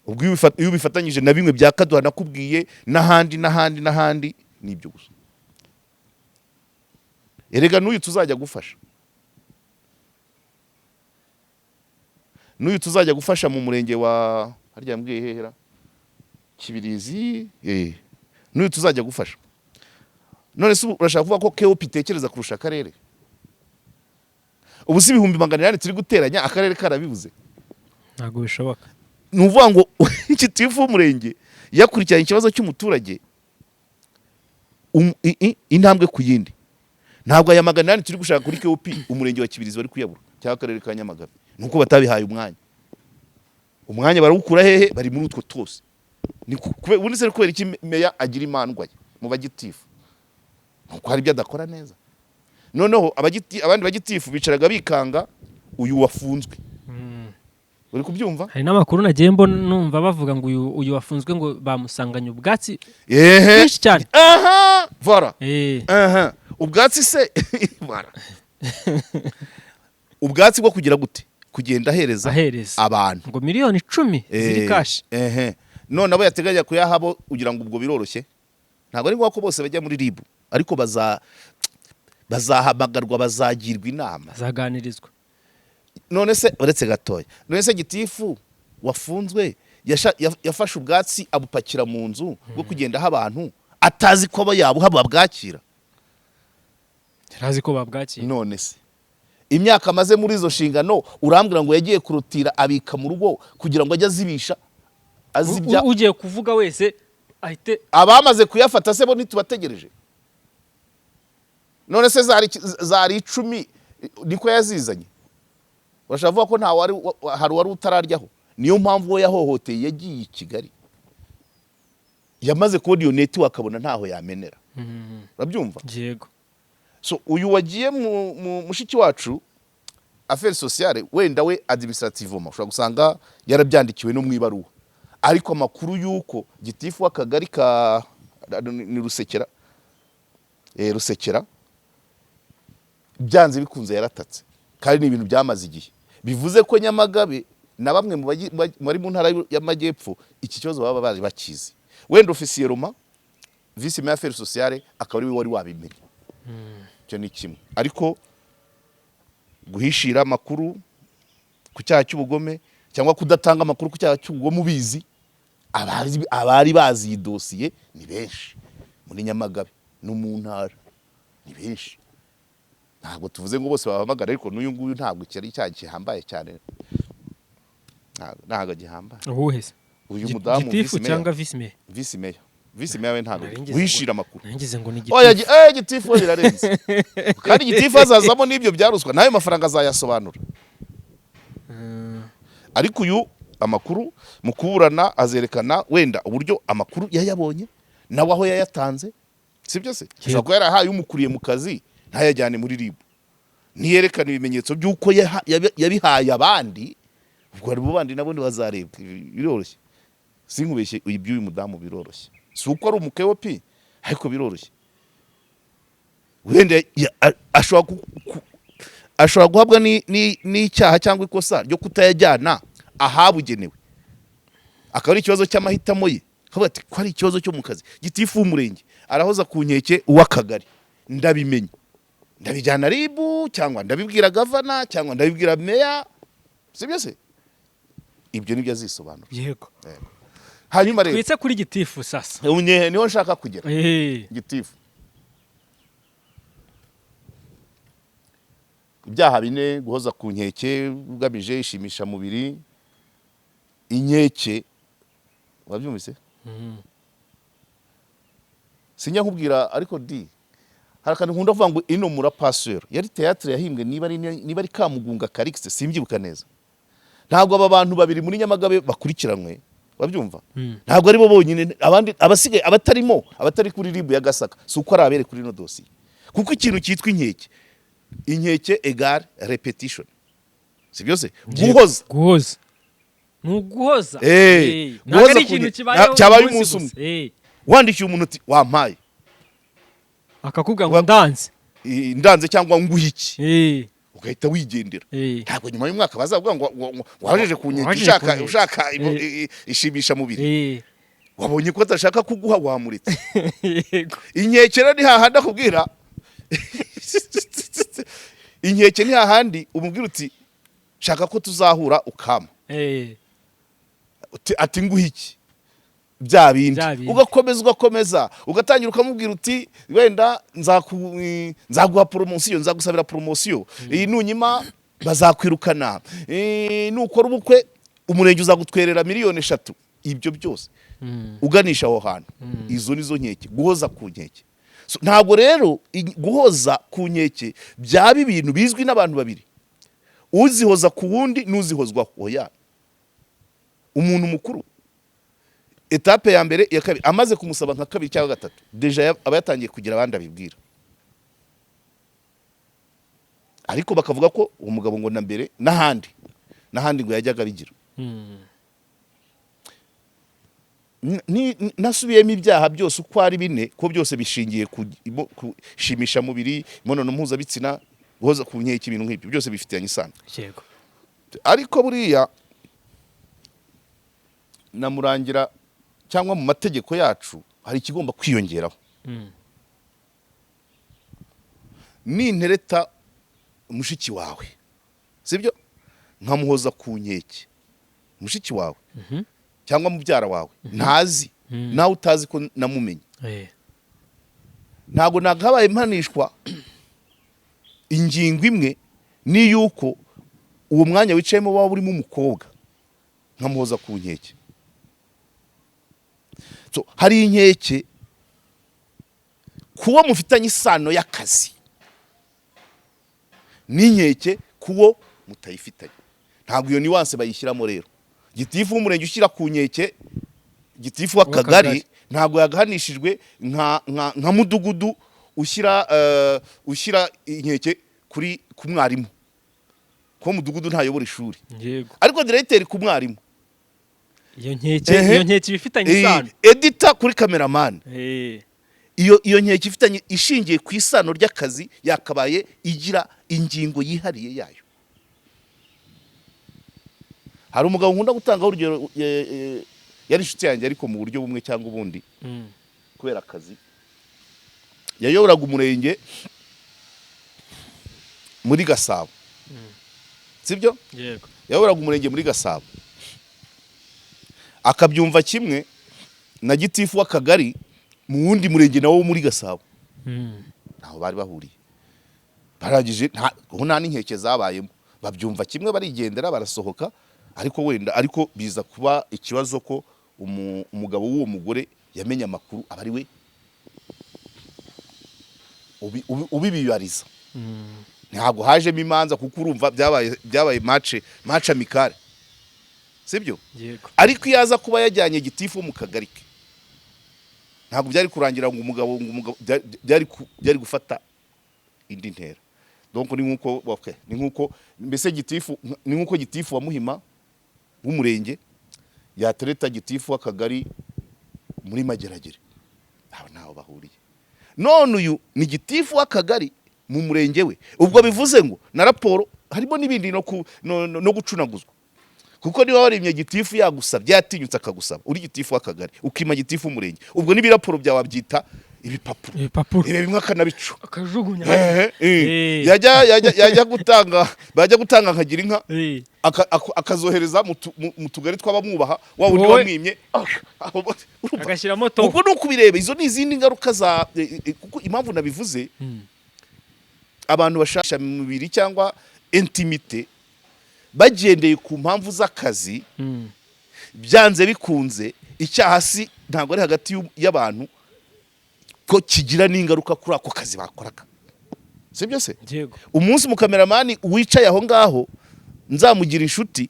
Ubwo iyo ubifatanyije na bimwe bya Kaduha nakubwiye, n'ahandi n'ahandi n'ahandi, ni ibyo gusa. Erega n'uyu tuzajya gufasha mu murenge wa harya mbwiye hehera Kibirizi, n'uyu tuzajya gufasha. None se ubu urashaka kuvuga ko KOP itekereza kurusha akarere? Ubu si 800,000 turi guteranya, akarere karabibuze? Ntabwo bishoboka. Ni ukuvuga ngo gitifu w'umurenge yakurikiranye ikibazo cy'umuturage intambwe ku yindi. Ntabwo aya 800 turi gushaka kuri KOP umurenge wa Kibirizi bari kuyabura, cyangwa akarere ka Nyamagabe. Nuko batabihaye umwanya. Umwanya barawukura hehe? Bari muri utwo twose. Ni ubundi se kubera iki meya agira imandwa ye mu bagitifu? Nuko hari ibyo adakora neza. Noneho abandi bagitifu bicaraga bikanga uyu wafunzwe. Uri kubyumva? Hari n'amakuru nagiye mbona, numva bavuga ngo uyu wafunzwe ngo bamusanganye ubwatsi bwinshi cyane. Aha, voilà. Aha, ubwatsi se, voilà, ubwatsi bwo kugira gute? Kugenda ahereza ahereza abantu. Ngo miliyoni 10 ziri cash. Ehe, none abo yateganya kuyaha bo, ugira ngo ubwo biroroshye? Ntabwo ari ngombwa ko bose bajya muri RIB, ariko bazahamagarwa, bazagirwa inama. Bazaganirizwa. None se, uretse gatoya, none se gitifu wafunzwe yafashe ubwatsi abupakira mu nzu bwo kugenda aha abantu, atazi ko abo yabuha babwakira? Yari azi ko babwakira. None se imyaka amaze muri izo nshingano, urambwira ngo yagiye kurutira abika mu rugo kugira ngo ajye azibisha, azibya? Ugiye kuvuga wese ahite. Abamaze kuyafata se bo ntitubategereje? None se zari 10 niko yazizanye? Urashaka kuvuga ko nta wari hari uwari utararyaho? Niyo mpamvu uwo yahohoteye yagiye i Kigali, yamaze kubona iyo neti, akabona ntaho yamenera. Urabyumva? Yego. So uyu wagiye mu mushiki wacu affaires sociales, wenda we administrativement ushobora gusanga yarabyandikiwe no mu ibaruwa, ariko amakuru y'uko gitifu w'akagari ka ni Rusekera, Rusekera, byanze bikunze yaratatse, kandi ni ibintu byamaze igihe. Bivuze ko Nyamagabe na bamwe mu bari mu Ntara y'Amajyepfo iki kibazo baba bari bakizi. Wenda officiellement vice maire affaires sociales akaba ari we wari wabimenye. Icyo ni kimwe. Ariko guhishira amakuru ku cyaha cy'ubugome, cyangwa kudatanga amakuru ku cyaha cy'ubugome ubizi, abari bazi iyi dosiye ni benshi muri Nyamagabe no mu ntara, ni benshi. Ntabwo tuvuze ngo bose babahamagara, ariko n'uyu nguyu ntabwo cyari icyaha gihambaye cyane. Ntabwo gihambaye. Uwuhe se? Uyu mudamu. Gitifu vice mayor. Cyangwa vice mayor? Vice mayor. Vice mayor we ntabwo Nari ngize ngo- guhishira amakuru. Nangize ngo ni Oya, gitifu. Gitifu we birarenze. Kandi gitifu azazamo n'ibyo bya ruswa, n'ayo mafaranga azayasobanura. Ariko uyu, amakuru mu kuburana azerekana wenda uburyo amakuru yayabonye, nawe aho yayatanze. Sibyo se? Ashobora kuba yarahaye umukuriye mu kazi, ntayajyane muri RIB, ntiyerekane ibimenyetso by'uko yabihaye abandi. Ubwo hari bandi nabo ntibazarebwa. Biroroshye, sinkubeshye, iby'uyu mudamu biroroshye. Si uko ari umukewopi, ariko biroroshye. Wenda ashobora guhabwa n'icyaha cyangwa ikosa ryo kutayajyana ahabugenewe, akaba ari ikibazo cy'amahitamo ye. Akavuga ati ko ari ikibazo cyo mu kazi, gitifu w'umurenge arahoza ku nkeke uw'akagari, ndabimenye, ndabijyana RIB, cyangwa ndabibwira gavana, cyangwa ndabibwira meya. Sibyo se? Ibyo nibyo azisobanura. Yego. Hanyuma rero Twitse kuri gitifu sasa. Niho nshaka kugera. Gitifu Ibyaha bine: guhoza ku nkeke ugamije ishimishamubiri, inkeke, wabyumvise? Sinjya nkubwira, ariko di hari akantu nkunda kuvuga ngo inomura paseur yari théâtre yahimbwe niba ari Kamugunga Calixte, simbyibuka neza. Ntabwo aba bantu babiri muri Nyamagabe bakurikiranywe, wabyumva? Ntabwo ari bo bonyine. Abandi abasigaye, abatarimo, abatari kuri RIB ya Gasaka, si uko ari abere kuri ino dosiye, kuko ikintu cyitwa inkeke, inkeke égale répétition, si byose? Guhoza. Guhoza ni uguhoza. Ntabwo Guhoza ari ku ikintu nke- kibayeho cyabaye umunsi umunsi gusa. Wandikiye umuntu uti: "Wampaye." Akakubwira ngo ndanze. Ndanze cyangwa nguhe iki? Ugahita wigendera. Ntabwo nyuma y'umwaka bazavuga ngo wajeje ku nkeke Wajeje ku ushaka nkeke. ushaka ishimishamubiri. Wabonye ko adashaka kuguha, wamuretse. Inkeke rero ni hahandi akubwira, inkeke ni hahandi umubwira uti: "Shaka ko tuzahura ukama." Ati: "Nguhe iki?" Bya bindi. Bya bindi. Ugakomeza, ugakomeza, ugatangira ukamubwira uti: "Wenda nzaguha promotion, nzagusabira promotion iyi, nunyima bazakwirukana. Nukora ubukwe umurenge uzagutwerera miliyoni 3." Ibyo byose uganisha aho hantu, izo nizo nkeke, guhoza ku nkeke. So, ntabwo rero guhoza ku nkeke byaba ibintu bizwi n'abantu babiri, uzihoza ku wundi n'uzihozwaho. Oya, umuntu mukuru, étape ya mbere, iya kabiri, amaze kumusaba nka kabiri cyangwa gatatu, déjà aba yatangiye kugira abandi abibwira. Ariko bakavuga ko uwo mugabo ngo na mbere n'ahandi n'ahandi ngo yajyaga abigira. Nasubiyemo ibyaha byose uko ari bine, ko byose bishingiye ku shimishamubiri, imibonano mpuzabitsina, guhoza ku nkeke, ibintu nk'ibyo byose bifitanye isano. Ariko buriya namurangira cyangwa mu mategeko yacu hari ikigomba kwiyongeraho. Nintereta mushiki wawe, sibyo, nkamuhoza ku nkeke mushiki wawe cyangwa mubyara wawe ntazi, nawe utazi ko namumenye, ntabwo nakabaye mpanishwa ingingo imwe n'iy'uko uwo mwanya wicayemo waba urimo umukobwa nkamuhoza ku nkeke. So, hari inkeke kuwo mufitanye isano y'akazi n'inkeke kuwo mutayifitanye. Ntabwo iyo nuance bayishyiramo. Rero gitifu w'umurenge ushyira ku nkeke gitifu w'akagari W'akagari. ntabwo yagahanishijwe nka mudugudu ushyira inkeke ku mwarimu, kuko mudugudu ntayobora ishuri. Ariko diregiteri ku mwarimu, Iyo nkeke, iyo nkeke iba ifitanye isano. Editor kuri cameraman, iyo nkeke ifitanye, ishingiye ku isano ry'akazi, yakabaye igira ingingo yihariye yayo. Hari umugabo nkunda gutangaho urugero, yari inshuti yanjye, ariko mu buryo bumwe cyangwa ubundi kubera akazi yayoboraga umurenge muri Gasabo, sibyo? Yego. Yayoboraga umurenge muri Gasabo, akabyumva kimwe na gitifu w'akagari mu wundi murenge nawo wo muri Gasabo. Ntaho bari bahuriye. Barangije, ubu nta n'inkeke zabayemo, babyumva kimwe, barigendera, barasohoka. Ariko wenda, ariko biza kuba ikibazo ko umugabo w'uwo mugore yamenye amakuru, aba ari we ubibibariza. Ntabwo hajemo imanza, kuko urumva byabaye match amicale, sibyo? Yego. Ariko iyo aza kuba yajyanye gitifu wo mu kagari ke, ntabwo byari kurangira ngo umugabo byari gufata indi ntera. Donc ni nkuko, okay, ni nkuko mbese gitifu, ni nkuko gitifu wa Muhima w'umurenge yatereta gitifu w'akagari muri Mageragere. Ntaho ntaho bahuriye. None uyu ni gitifu w'akagari mu murenge we. Ubwo bivuze ngo na raporo harimo n'ibindi no gucunaguzwa, kuko niba warimye gitifu yagusabye, yatinyutse akagusaba uri gitifu w'akagari, ukima gitifu w'umurenge, ubwo n'ibiraporo byawe wabyita ibipapuro. Ibipapuro. Ibi bimwe akanabica akajugunya. Yajya gutanga, bajya gutanga nkagira inka, akazohereza mu tugari tw'abamwubaha, wa wundi wamwimye. Urumva? Agashyiramo to. Ubwo ni ukubireba, izo ni izindi ngaruka za kuko impamvu nabivuze, Abantu bashakisha mubiri cyangwa intimité bagendeye ku mpamvu z'akazi, byanze bikunze icyaha si ntabwo ari hagati y'abantu, ko kigira n'ingaruka kuri ako kazi bakoraga, sibyo se? Yego. Umunsi umukameramani wicaye aho ngaho nzamugira inshuti,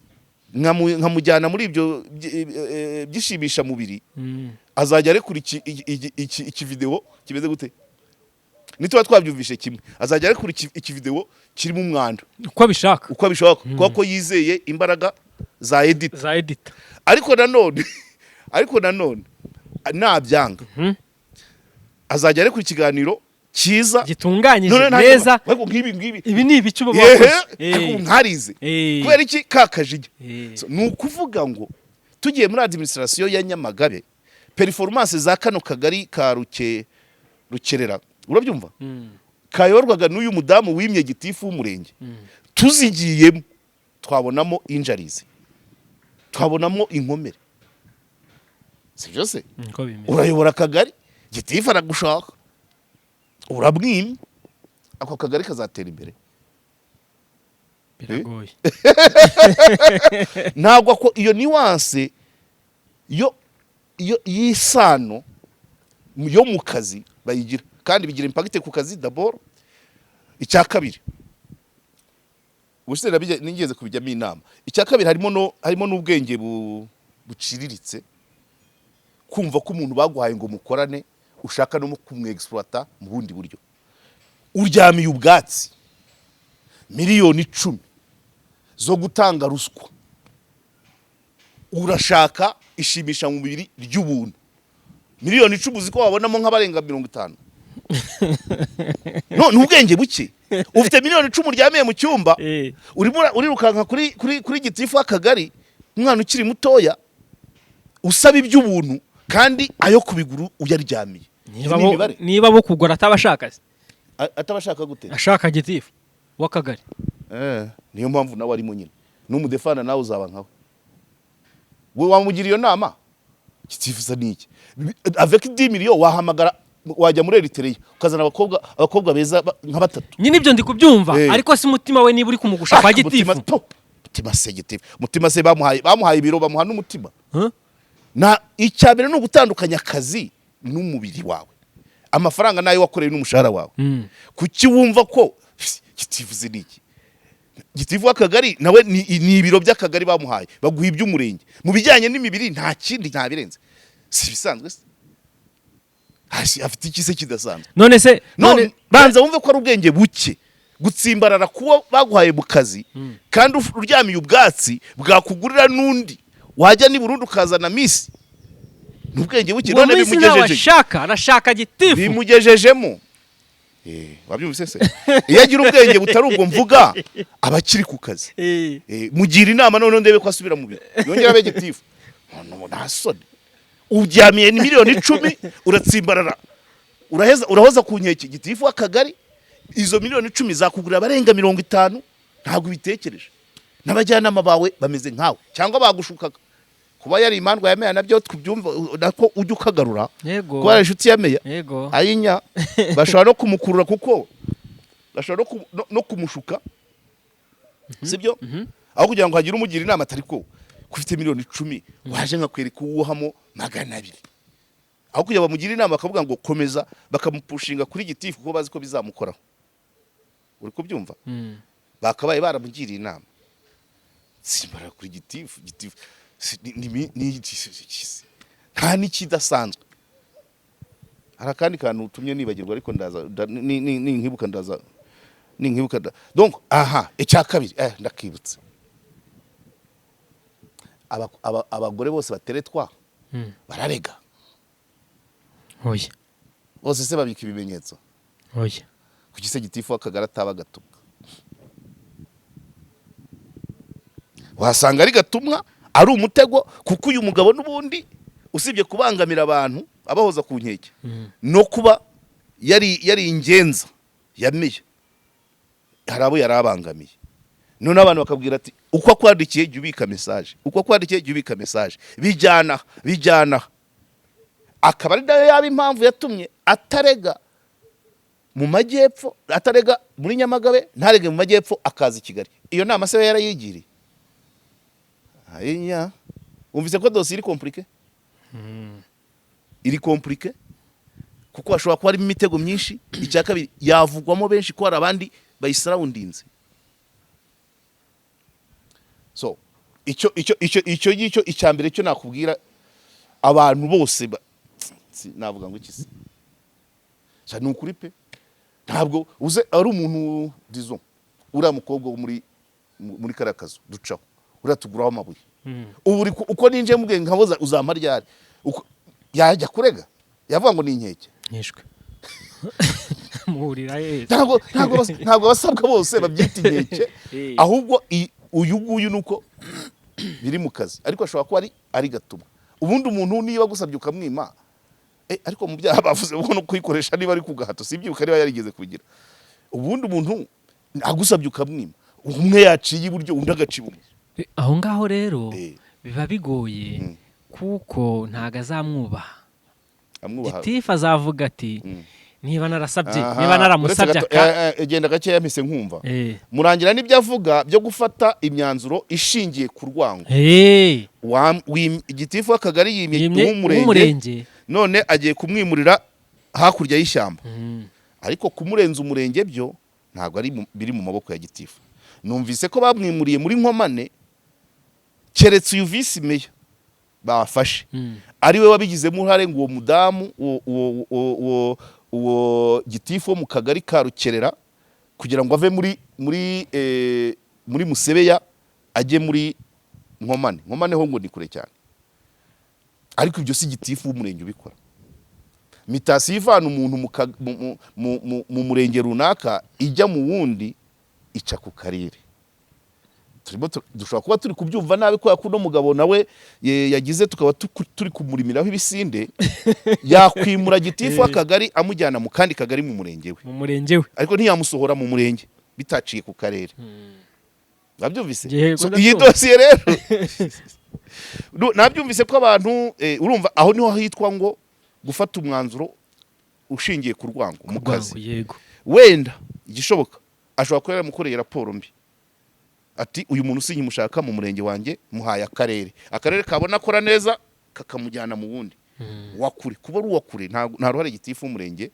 nkamujyana muri ibyo byishimishamubiri, azajya arekura iki video kimeze gute? Nituba twabyumvishe kimwe, azajya arekura iki video kirimo umwanda. Uko abishaka. Uko abishaka, kuko yizeye imbaraga za edit. Za editor. Ariko nanone nabyanga, azajya arekura ikiganiro cyiza, gitunganyije None neza. Ariko nk'ibi ngibi, Ibi ni ibice uba yehe, wakoze. ariko nkarize. Kubera iki kakajinya? So, ni ukuvuga ngo tugiye muri administration ya Nyamagabe, performance za kano kagari ka Rukerera, urabyumva, kayoborwaga n'uyu mudamu wimye gitifu w'umurenge, tuzigiyemo twabonamo injuries, twabonamo inkomere, sibyo se? Niko bimeze. Urayobora akagari, gitifu aragushaka, urabwimye, ako kagari kazatera imbere? Biragoye. Ntabwo ko iyo nuance yo y'isano yo mu kazi bayigira, kandi bigira impact ku kazi d'abord. Icya kabiri, ubushize nigeze kubijyamo inama. Icya kabiri, harimo n'ubwenge buciriritse, kumva ko umuntu baguhaye ngo mukorane ushaka no kumwexploita mu bundi buryo. Uryamiye ubwatsi miliyoni 10 zo gutanga ruswa, urashaka ishimisha mu mubiri ry'ubuntu. Miliyoni 10, uzi ko wabonamo nk'abarenga 50? No ni ubwenge buke. Ufite miliyoni 10 uryamiye mu cyumba, urimo urirukanka kuri gitifu w'akagari, umwana ukiri mutoya, usaba iby'ubuntu kandi ayo kubigura uyaryamiye. Niba Iyi ni imibare. Niba bo kugura atabashaka se? Atabashaka gute? Ashaka gitifu w'akagari. Niyo mpamvu nawe arimo nyine n'umudefana, nawe uzaba nkawe. We wamugira iyo nama? Gitifu sa niki? Avec 10 millions wahamagara, wajya muri Eritrea ukazana abakobwa beza nka batatu. Nyine ibyo ndi kubyumva, ariko si umutima we niba uri kumugusha kwa Ah, mutima, gitifu. po, mutima se gitifu, mutima se bamuhaye ibiro, bamuha n'umutima. Huh? Na icya mbere ni ugutandukanya akazi n'umubiri wawe. Amafaranga nayo wakoreye n'umushahara wawe. Kuki wumva ko gitifu se niki? Gitifu w'akagari nawe ni ibiro by'akagari bamuhaye, baguha iby'umurenge mu bijyanye n'imibiri, nta kindi, nta birenze. Si ibisanzwe se? Afite iki se kidasanzwe? None se None none banza wumve ko ari ubwenge buke gutsimbarara kuba baguhaye mu kazi, kandi uryamiye ubwatsi bwakugurira n'undi, wajya ni Burundi ukazana miss. Ni ubwenge buke. Uwo None minsi ntawe bimugejeje ashaka, arashaka gitifu. Bimugejejemo. Wabyumvise se? Iyo agira ubwenge butari ubwo mvuga, aba akiri ku kazi. Mugira inama noneho ndebe ko asubira mu biro, yongera abe gitifu. None nta soni, uryamiye ni miliyoni 10, uratsimbarara, uraheza urahoza ku nkeke gitifu w'akagari. Izo miliyoni 10 zakugurira abarenga 50. Ntabwo ubitekereje. N'abajyanama bawe bameze nkawe cyangwa bagushukaga. Kuba yari imandwa ya meya nabyo tubyumva, nako ujya ukagarura. Kuba yari inshuti ya meya, ayinya, bashobora no kumukurura, kuko bashobora no kumushuka, sibyo? Aho kugira ngo hagire umugira inama, atari ko ufite miliyoni 10, waje nkakwereka uwuhamo 200, aho kugira bamugire inama bakavuga ngo komeza, bakamupushinga kuri gitifu kuko bazi ko bizamukoraho. Uri kubyumva? Bakabaye baramugiriye inama. Simbara kuri gitifu, gitifu nta n'ikidasanzwe. Hari akandi kantu utumye nibagirwa, ariko ndaza ninkibuka ndaza, ninkibuka donc aha, icya kabiri, ndakibutse. Abagore bose bateretwa bararega? Oya. Bose se babika ibimenyetso? Oya. Kuki se gitifu w'akagari ataba gatumwa? Wasanga ari gatumwa, ari umutego, kuko uyu mugabo n'ubundi usibye kubangamira abantu abahoza ku nkeke, no kuba yari ingenza yamiye, hari abo yari abangamiye. None abantu bakabwira ati uko akwandikiye jya ubika message, uko akwandikiye jya ubika message, bijyana bijyana, akaba ari nayo yaba impamvu yatumye atarega. Mu majyepfo, atarega muri Nyamagabe, ntarege mu majyepfo, akaza i Kigali. Iyo nama se we yarayigiriye? Ayinya, wumvise ko dosiye iri compliqué, iri compliqué kuko hashobora kuba harimo imitego myinshi. Icya kabiri, yavugwamo benshi ko hari abandi bayisurroundinze. So icyo ngicyo, icya mbere cyo nakubwira abantu bose navuga ngo iki se? Sha, ni ukuri pe, ntabwo uze ari umuntu, disons uriya mukobwa wo muri kariya kazu ducaho, uriya tuguraho amabuye, ubu uko ninjiye mubwiye nkaboza uzampa ryari? Yajya kurega, yavuga ngo ni inkeke. Nyishwe muhurira he? Ntabwo abasabwa bose babyita inkeke. Ahubwo uyu nguyu ni uko biri mu kazi, ariko ashobora kuba ari gatuma. Ubundi umuntu niba agusabye ukamwima, ariko mu byaha bavuze ngo no kuyikoresha niba ari ku gahato, sibyibuka niba yarigeze kugira. Ubundi umuntu agusabye ukamwima, umwe yaciye iburyo, undi agaca ibumoso. Aho ngaho rero biba bigoye, kuko ntago azamwubaha. Amwubaha. Gitifu azavuga ati: "Niba narasabye, Aha, niba naramusabye uretse gato, aka." Genda gakeya, mpise nkumva Murangira n'ibyo avuga byo gufata imyanzuro ishingiye ku rwango. Gitifu w'akagari yimye Yimye uw'umurenge, uw'umurenge. None agiye kumwimurira hakurya y'ishyamba. Ariko kumurenza umurenge byo ntabwo ari biri mu maboko ya gitifu. Numvise ko bamwimuriye muri Nkomane, keretse uyu visi meya bafashe ari we wabigizemo uruhare, ngo uwo mudamu, uwo gitifu wo mu kagari ka Rukerera, kugira ngo ave muri Musebeya ajye muri Nkomane. Nkomane ho ngo ni kure cyane, ariko ibyo si gitifu w'umurenge ubikora. Mutation ivana umuntu mu ka- mu- mu- mu- mu- mu murenge runaka ijya mu wundi ica ku karere. Turimo dushobora kuba turi kubyumva nabi, kubera ko uno mugabo nawe yagize, tukaba turi kumurimiraho ibisinde. Yakwimura gitifu w'akagari amujyana mu kandi kagari mu murenge we, mu murenge we, ariko ntiyamusohora mu murenge bitaciye ku karere. Nabyumvise. Yego, So, iyi ndabyumva. dosiye rero nabyumvise ko abantu, urumva aho niho hitwa ngo gufata umwanzuro ushingiye ku rwango mu kazi. Rwango, yego. Wenda igishoboka, ashobora kuba yaramukoreye raporo mbi, ati: "Uyu muntu sinkimushaka mu murenge wanjye, muhaye akarere." Akarere kabona akora neza kakamujyana mu wundi wa kure. Kuba ari uwa kure, nta ruhare gitifu w'umurenge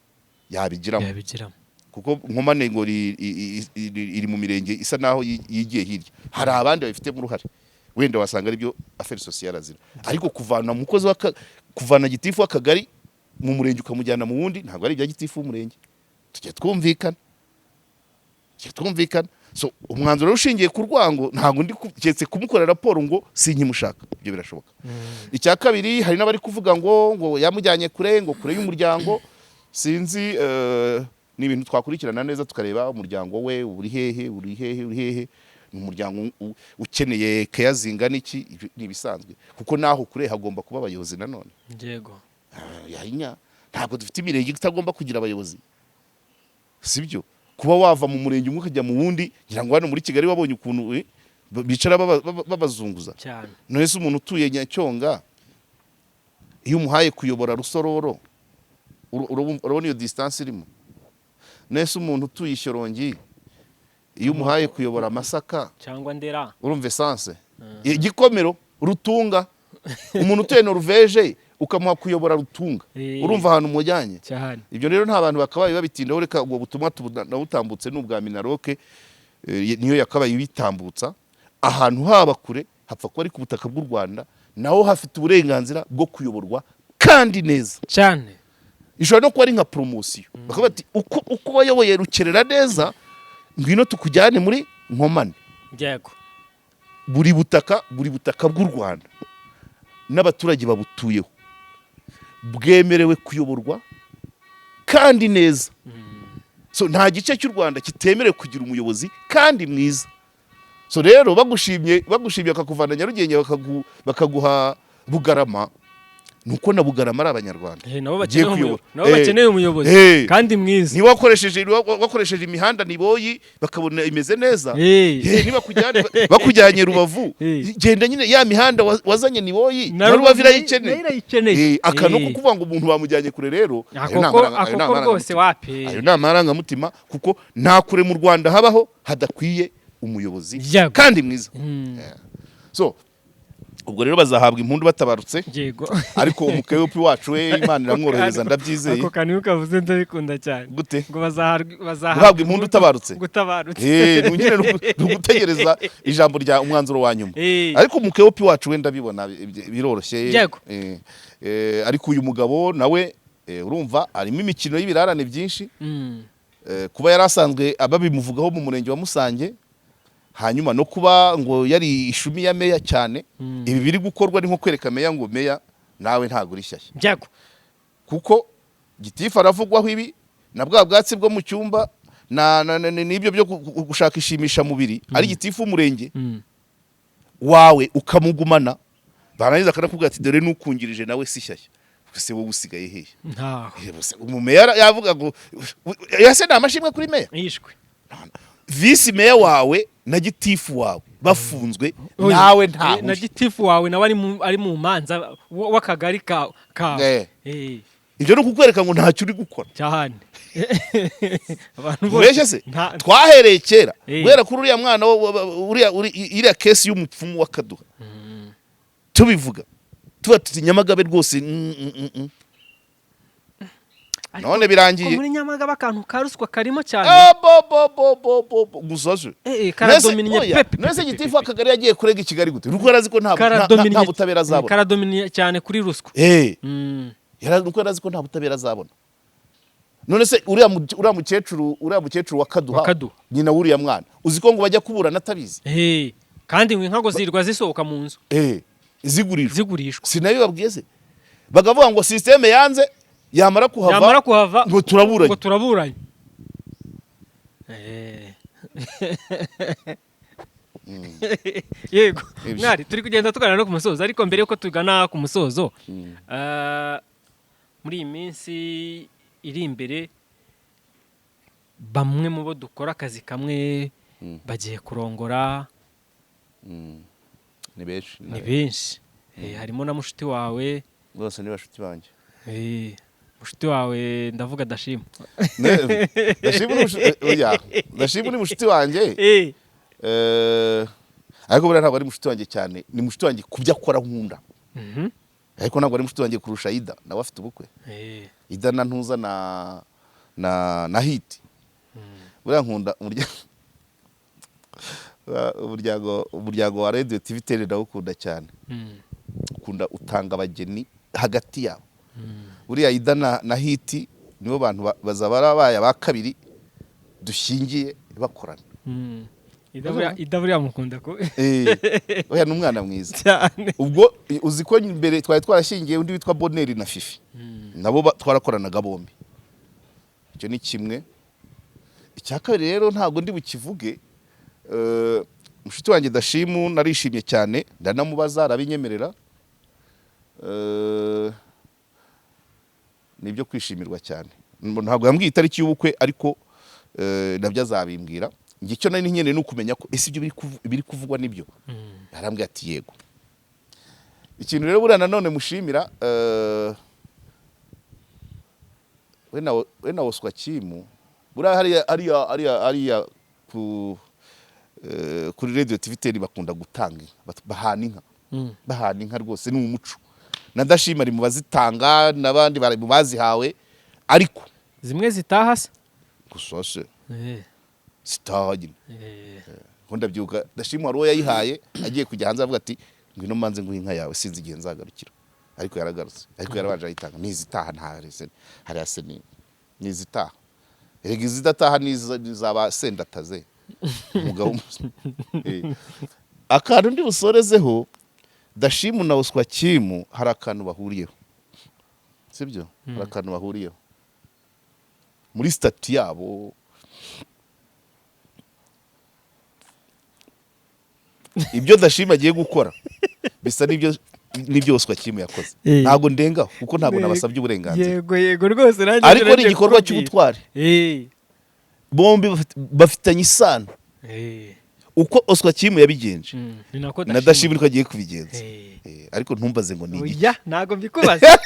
yabigiramo. Yabigiramo. Kuko Nkomane ngo iri mu mirenge isa naho yigiye hirya, hari abandi babifitemo uruhare. Wenda wasanga aribyo affaires sociales azira. Ariko kuvana umukozi kuvana gitifu w'akagari mu murenge ukamujyana mu wundi, ntabwo ari ibya gitifu w'umurenge. Tujye twumvikana, tujye twumvikana. So umwanzuro rero ushingiye ku rwango, ntabwo ndi keretse kumukorera raporo ngo sinkimushaka, ibyo birashoboka. Icya kabiri, hari n'abari kuvuga ngo yamujyanye kure, ngo kure y'umuryango. Sinzi, ni ibintu twakurikirana neza tukareba umuryango we uri hehe, uri hehe, uri hehe, ni umuryango ukeneye keya zingana iki. Ibyo ni ibisanzwe, kuko naho kure hagomba kuba abayobozi nanone. Yahinya, ntabwo dufite imirenge itagomba kugira abayobozi, sibyo? Kuba wava mu murenge umwe ukajya mu wundi, ngira ngo hano muri Kigali wabonye ukuntu bicara babazunguza. Cyane. None se umuntu utuye Nyacyonga, iyo umuhaye kuyobora Rusororo, urabona iyo distance irimo? None se umuntu utuye Ishyorongi, iyo umuhaye kuyobora Masaka, cyangwa Ndera, urumva essence Igikomero, Rutunga, umuntu utuye Norvege ukamuha kuyobora Rutunga, urumva ahantu umujyanye? Cyane. Ibyo rero nta bantu bakabaye babitindaho. Reka ubwo butumwa nabutambutse, ni ubwa MINALOC, niyo yakabaye ibitambutsa. Ahantu haba kure, hapfa kuba ari ku butaka bw'u Rwanda, naho hafite uburenganzira bwo kuyoborwa kandi neza. Cyane. Ishobora no kuba ari nka promotion, bakavuga bati: Uko wayoboye Rukerera neza, ngwino tukujyane muri Nkomane." Buri butaka bw'u Rwanda n'abaturage babutuyeho bwemerewe kuyoborwa kandi neza. So nta gice cy'u Rwanda kitemerewe kugira umuyobozi kandi mwiza. So rero bagushimye bakakuvana Nyarugenge, bakaguha Bugarama. Ni uko na Bugarama ari Abanyarwanda. Nabo Ugiye bakeneye kuyobora. nabo bakeneye umuyobozi kandi mwiza. Niba wakoresheje imihanda Niboyi bakabona imeze neza, niba bakujyanye Rubavu, genda nyine ya mihanda wazanye Niboyi na Rubavu irayikeneye. Nayo irayikeneye. Akantu ko kuvuga ngo umuntu bamujyanye kure rero, ayo ni Ako ayo ni ko rwose amarangamutima. Wapi. Ayo ni amarangamutima, kuko nta kure mu Rwanda habaho hadakwiye umuyobozi kandi mwiza. So ubwo rero bazahabwa impundu batabarutse. Ariko umukeyopi wacu we, Imana iramworohereza, ndabyizeye. Ako kantu iyo ukavuze ndabikunda cyane. Gute? Ngo bazahabwa Guhabwa impundu utabarutse. Gutabarutse. Nyine ni ugutegereza ijambo rya umwanzuro wa nyuma. Ariko umukeyopi wacu we ndabibona biroroshye. Ariko uyu mugabo nawe, urumva harimo imikino y'ibirarane byinshi. Kuba yari asanzwe ababimuvugaho mu murenge wa Musange, hanyuma no kuba ngo yari ishumi ya meya cyane, ibi biri gukorwa ni nko kwereka meya ngo meya nawe ntabwo uri shyashya, kuko gitifu aravugwaho ibi na bwa bwatsi bwo mu cyumba na n'ibyo byo gushaka ishimisha mubiri, ari gitifu w'umurenge wawe ukamugumana, barangiza akanakubwira ati dore n'ukungirije nawe si shyashya. Ese wowe usigaye hehe? Ntaho. Bose umumeya yavuga ngo yase ni amashimwe kuri meya. Yishwe. Visi meya wawe na gitifu wawe bafunzwe, Oya, nawe ntaho na uri. Gitifu wawe nawe ari mu manza w'akagari kawe. Ibyo ni ukukwereka ngo ntacyo uri gukora. Cyane, abantu Ubeshye se? Twahereye kera, guhera kuri uriya mwana uriya iriya case y'umupfumu wa Kaduha, tubivuga tuba tuti Nyamagabe rwose, Ariko None birangiye. ko muri Nyamagabe akantu ka ruswa karimo cyane. Ah, bo bo bo bo bo bo, gusa se Karadominiye pepe. Nese gitifu w'akagari yagiye kurega i Kigali gute? Nuko yarazi ko Karadominiye. nta butabera azabona. Karadominiye cyane kuri ruswa. Nuko yarazi ko nta butabera azabona. None se uriya mukecuru wa Kaduha, Wa Kaduha. nyina w'uriya mwana, uzi ko ngo bajya kuburana atabizi? Kandi ngo inka ngo zirirwa zisohoka mu nzu. Zigurishwa. Zigurishwa. Sinabibabwiye se? Bakavuga ngo système yanze, yamara kuhava, yamara kuhava, ngo turaburanye. Ngo turaburanye. Yego. Ibyo. Mwari turi kugenda tugana no ku musozo, ariko mbere yuko tugana ku musozo, muri iyi minsi iri imbere bamwe mu bo dukora akazi kamwe bagiye kurongora. Ni benshi. Ni benshi. Harimo na mushuti wawe. Bose ni bashuti banjye. Mushuti wawe ndavuga Dashima. Oya, Ndashima ni mushuti wanjye. Ariko buriya ntabwo ari mushuti wanjye cyane, ni mushuti wanjye ku byo akora nkunda, ariko ntabwo ari mushuti wanjye kurusha Ida, nawe afite ubukwe. Ida na Ntuza na Hiti. Buriya nkunda umuryango wa Radio TV 10, ndawukunda cyane. Ukunda utanga abageni hagati yabo. Buriya Ida na Hiti nibo bantu bazaba ari abaye aba kabiri dushyingiye bakorana. Ida buriya mukunda ko Oya, ni umwana mwiza. Cyane. Ubwo uzi ko mbere twari twarashyingiye undi witwa Boneri na Fifi, nabo twarakoranaga bombi. Icyo ni kimwe. Icya kabiri rero ntabwo ndi bukivuge. Mushuti wanjye Dashimu narishimye cyane, ndanamubaza arabinyemerera. Ni ibyo kwishimirwa cyane. Ntabwo yambwiye itariki y'ubukwe, ariko nabyo azabimbwira. Njye icyo nari nkeneye ni ukumenya ko ese ibyo biri kuvugwa nibyo. Arambwira ati yego. Ikintu rero buriya nanone mushimira, we na Oswakimu, buriya hariya kuri Radio TV 10 bakunda gutanga inka, bahana inka. Bahana inka rwose ni umuco, na Ndashima ari mu bazitanga n'abandi bari mu bazihawe, ariko Zimwe zitaha se? Gusa se zitaha nyine. Ko ndabyibuka, Ndashima wari uwo yayihaye agiye kujya hanze, avuga ati ngwino mbanze nguhe inka yawe, sinzi igihe nzagarukira. Ariko yaragarutse, ariko yarabanje ayitanga. Nizitaha nta hariya se nizitaha. Erega izidataha nizaba sendataze umugabo. Akantu ndi busorezeho, Dashimu na Oswakimu hari akantu bahuriyeho, sibyo? Hari akantu bahuriyeho muri statut yabo. Ibyo Dashima agiye gukora bisa n'ibyo N'ibyo Oswakim yakoze, ntabwo ndengaho kuko ntabwo nabasabye uburenganzira. Yego rwose, nanjye Ariko ni ngiye igikorwa kukubwira. cy'ubutwari. Bombi bafitanye isano. Uko Oswakim yabigenje, Ni nako na Dashim niko agiye kubigenza. Ariko ntumbaze ngo ni igiki. Oya, ntabwo mbikubaza.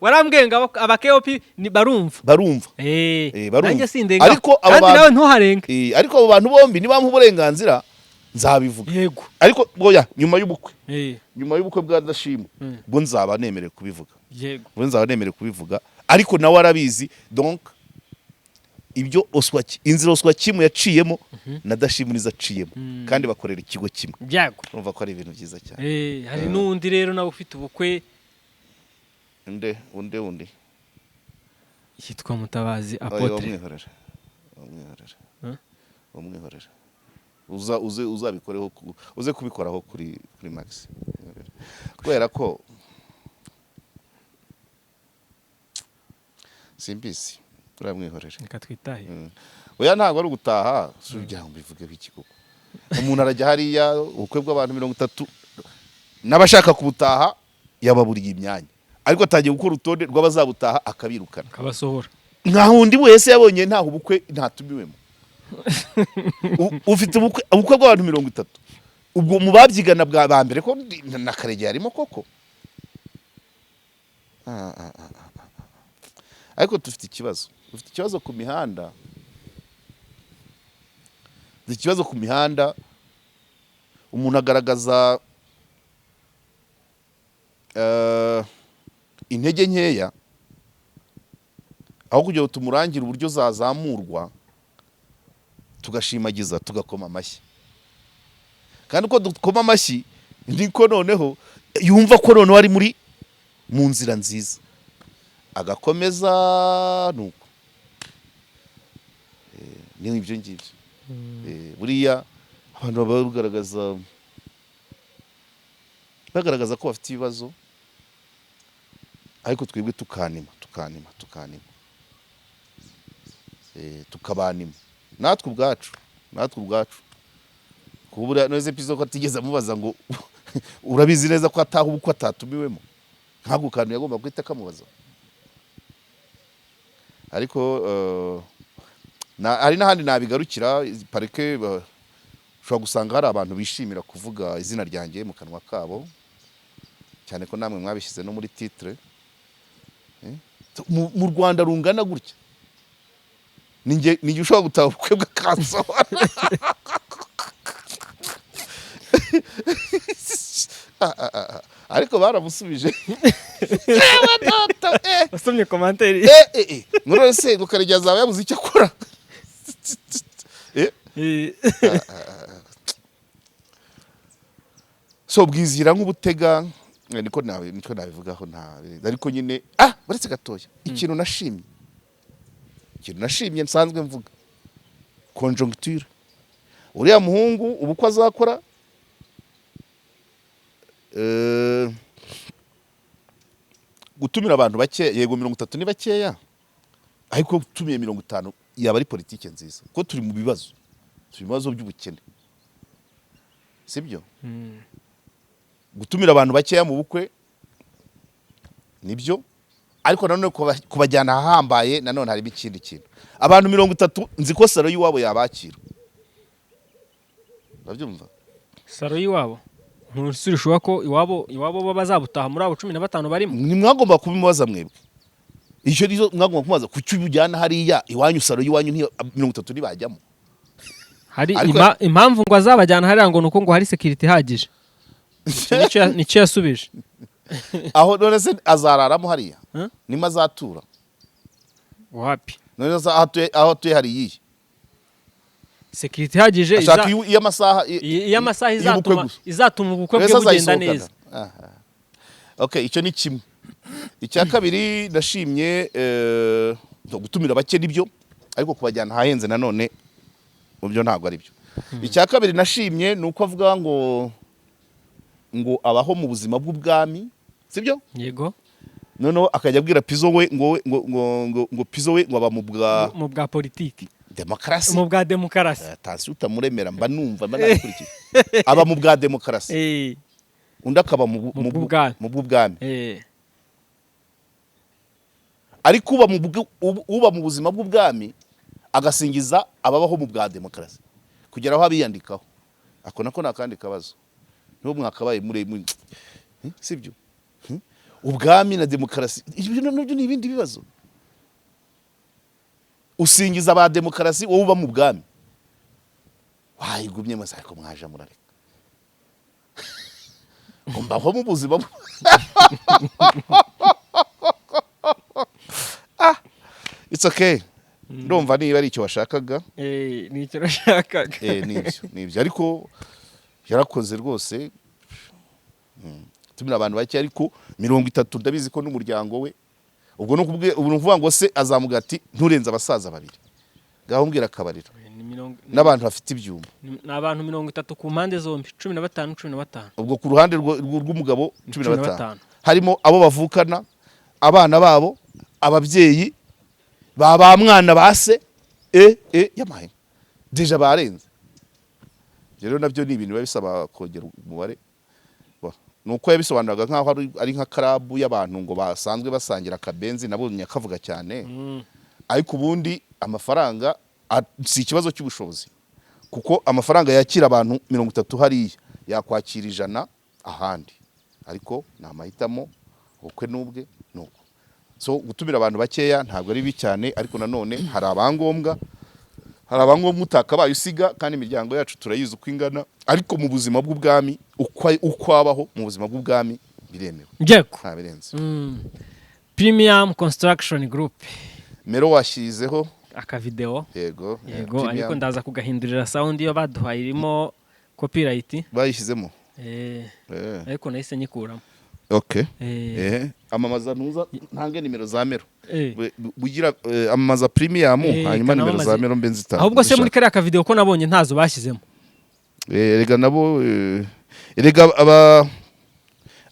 Warambwiye ngo aba KOP ni barumva. Barumva. Barumva. Nanjye sindengaho. Ariko abo Kandi bantu nawe ntuharenge. Ariko abo bantu bombi nibampa uburenganzira nzabivuga. Ariko oya, nyuma y'ubukwe, nyuma y'ubukwe bwa Dashim, bwo nzaba nemerewe kubivuga. Bwo nzaba nemerewe kubivuga, ariko nawe arabizi. Donc ibyo Oswaki, inzira Oswakim yaciyemo na Dashim nizo aciyemo, kandi bakorera ikigo kimwe. Urumva ko ari ibintu byiza cyane. Hari n'undi rero nawe ufite ubukwe. Undi, undi, undi? Yitwa Mutabazi Oya, Apotre. umwihorere, umwihorere. Huh? Umwihorere, uza uze uzabikoreho uze kubikoraho kuri Max, kubera ko simbizi, uramwihorere. Reka twitahe. Oya, ntabwo ari ugutaha, si ugira ngo mbivugeho iki koko? Umuntu arajya hariya, ubukwe bw'abantu 30, n'abashaka kubutaha yababuriye imyanya, ariko atangiye gukora urutonde rw'abazabutaha akabirukana. Akabasohora. Nka undi wese yabonye ntaho ubukwe ntatumiwemo. Ufite ubukwe bw'abantu 30, ubwo mu babyigana bwa ba mbere ko na Karegeya harimo koko. Ah, ah, ah, ah, ah. Ariko dufite ikibazo ku mihanda, dufite ikibazo ku mihanda. Umuntu agaragaza intege nkeya, aho kugira ngo tumurangire uburyo zazamurwa, tugashimagiza, tugakoma amashyi. Kandi uko dukoma amashyi niko noneho yumva ko noneho ari mu nzira nziza, agakomeza. Nuko ni ibyo ngibyo. Buriya abantu baba bagaragaza ko bafite ibibazo, ariko twebwe tukanima, tukanima, tukanima, tukabanima natwe ubwacu. Kuba buriya none Pizo ko atigeze amubaza ngo urabizi neza ko ataha ubukwe atatumiwemo, ntabwo kantu yagomba guhita akamubaza. Ariko hari n'ahandi nabigarukira. Izi parike ushobora gusanga hari abantu bishimira kuvuga izina ryanjye mu kanwa kabo, cyane ko namwe mwabishyize no muri titre. Mu Rwanda rungana gutya, ninjye ushobora gutaha ubukwe bw'akansohora. Ah, ah, ah, ah. Ariko baramusubije. Ewe data, eh. Wasomye commentaire? Eh. None se ngo Karegeya azaba yabuze icyo akora? So bwizira nk'ubutega, niko nabivugaho nta. Ariko nyine, uretse gatoya, ikintu nashimye nsanzwe mvuga conjoncture, uriya muhungu ubukwe azakora, gutumira abantu bake, yego 30 ni bakeya, ariko utumiye 50 yaba ari politike nziza, kuko turi mu bibazo by'ubukene, sibyo? Gutumira abantu bakeya mu bukwe nibyo, ariko nanone kubajyana ahahambaye nanone harimo ikindi kintu. Abantu 30 nzi ko salo y'iwabo yabakira, urabyumva? Salo y'iwabo, ntusurishuwa ko iwabo bo bazabutaha muri abo 15 barimo? Ntimwagomba kubimubaza mwebwe? Icyo nizo mwagomba kumubaza: kuki ubujyana hariya iwanyu, salo y'iwanyu 30 ntibajyamo? Hari Ariko impamvu ngo azabajyana hariya ngo nuko ngo hari sécurité ihagije. Icyo nicyo yasubije. Aho none se azararamo hariya? Huh? Nima azatura? Wapi. None se aho atuye hari iyihe? Sécurité ihagije Ashaka iy'amasaha iy'amasaha y'ubukwe izatuma gusa. izatuma ubukwe Mbese bwe bugenda azayisohokana? neza. Aha. Okay, icyo ni kimwe. Icya kabiri ndashimye, gutumira bake nibyo, ariko kubajyana ahahenze nanone mu byo ntabwo ari byo. Icya kabiri nashimye ni uko avuga ngo abaho mu buzima bw'ubwami, sibyo? Yego. Noneho akajya abwira Pizo we ngo Pizo we ngo aba mu bwa Mu bwa politiki. Demokarasi. Mu bwa demokarasi. Tansi utamuremera, mba numva mba nabikurikiye, aba mu bwa demokarasi. Undi akaba mu Mu bw'ubwami. Mu bw'ubwami. Ariko uba mu buzima bw'ubwami agasingiza ababaho mu bwa demokarasi kugera aho abiyandikaho. Ako nako ni akandi kabazo. Nibo mwakabaye muri sibyo? Ubwami na demokarasi, ibyo nabyo ni ibindi bibazo. Usingiza aba demokarasi, wowe uba mu bwami wayigumye maze. Ariko mwaje murareka ngo mbaho mu buzima it's okay. Ndumva niba ari icyo washakaga. Ni icyo nashakaga. Nibyo, ariko yarakoze rwose. Tumira abantu bake, ariko 30, ndabizi ko n'umuryango we ubwo ubu ni ukuvuga ngo se azamuga ati: "Nturenze abasaza babiri." Ngaho mbwira akabariro n'abantu bafite ibyuma. Ni abantu 30 ku mpande zombi, 15, 15. Ubwo ku ruhande rw'umugabo cumi na 15. batanu, harimo abo bavukana, abana babo, ababyeyi ba mwana, ba se, e e yamahe déjà barenze. Ibyo rero nabyo ni ibintu biba bisaba kongera umubare. Ni uko yabisobanuraga nk'aho ari nka club y'abantu ngo basanzwe basangira akabenzi, nabonye akavuga cyane. Ariko ubundi amafaranga si ikibazo cy'ubushobozi, kuko amafaranga yakira abantu 30 hariya yakwakira 100 ahandi, ariko ni amahitamo. Ubukwe n'ubwe ni uko. So gutumira abantu bakeya ntabwo ari bibi cyane, ariko nanone hari abangombwa utakabaye usiga, kandi imiryango yacu turayizi uko ingana. Ariko mu buzima bw'ubwami, uko abaho mu buzima bw'ubwami biremewe. Yego. Nta birenze. Premium Construction Group. Mero washyizeho akavideo. Yego. Yego. Premium. Ariko ndaza kugahindurira sound, iyo baduhaye irimo copyright. Bayishyizemo. Ariko nahise nyikuramo. Okay. Amamaza, ntuza ntange nimero za Mero. Bugira amamaza Premium, hanyuma nimero za kanamamaze. Mero mbe nzitanga. Ahubwo se muri kariya kavideo ko nabonye ntazo bashyizemo? Erega nabo erega aba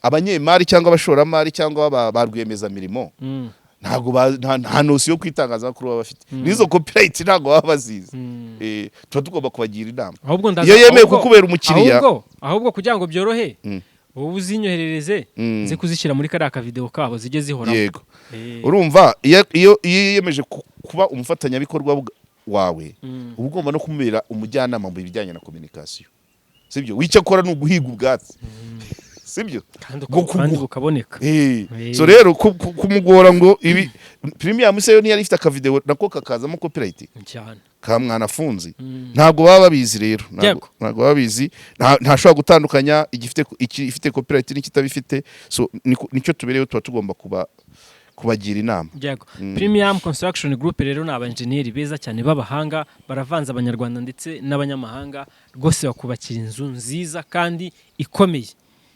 abanyemari cyangwa abashoramari cyangwa ba rwiyemezamirimo ntabwo nta notion yo kwitangazamakuru baba bafite, n'izo copyright ntabwo baba bazizi. Tuba tugomba kubagira inama. Ahubwo ndaza Iyo yemeye kukubera umukiriya. Ahubwo kugira ngo byorohe, wowe uzinyoherereze, nze kuzishyira muri kariya kavideo kabo zijye zihoramo. Yego. Urumva iyo yiyemeje kuba umufatanyabikorwa wawe, uba ugomba no kumubera umujyanama mu bijyanye na communication, sibyo? Wicyo akora ni uguhiga ubwatsi, sibyo? Kandi Bwo kandi kuguha. bukaboneka. So rero kumugora ngo ibi Premium se yo ntiyari ifite akavideo nako kakazamo copyright Cyane. ka mwanafunzi? Ntabwo baba babizi rero. Ntabwo ntabwo baba babizi. Ntashobora gutandukanya igifite copyright n'ikitabifite. So nicyo tubereyeho, tuba tugomba kubagira inama. Yego. Premium Construction Group rero ni abanjeniyeri beza cyane b'abahanga, baravanze abanyarwanda ndetse n'abanyamahanga, rwose bakubakira inzu nziza kandi ikomeye.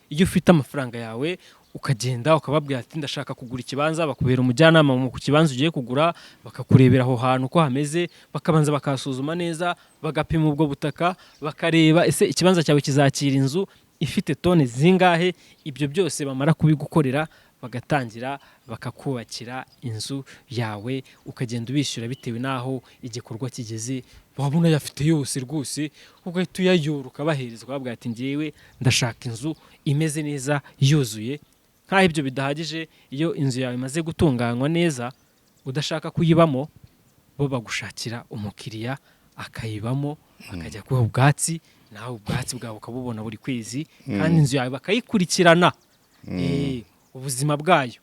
Iyo ufite amafaranga yawe ukagenda ukababwira ati: "Ndashaka kugura ikibanza," bakubera umujyanama mu ku kibanza ugiye kugura, bakakurebera aho hantu uko hameze, bakabanza bakahasuzuma neza, bagapima ubwo butaka, bakareba ese ikibanza cyawe kizakira inzu ifite tone zingahe. Ibyo byose bamara kubigukorera, bagatangira bakakubakira inzu yawe, ukagenda ubishyura bitewe n'aho igikorwa kigeze. Waba unayafite yose rwose ugahita uyayora ukabahereza, ukababwira ati: "Ngewe ndashaka inzu imeze neza yuzuye." Nk'aho ibyo bidahagije, iyo inzu yawe imaze gutunganywa neza udashaka kuyibamo, bo bagushakira umukiriya akayibamo, akajya kuha ubwatsi, nawe ubwatsi bwawe ukabubona buri kwezi, kandi inzu yawe bakayikurikirana ubuzima bwayo.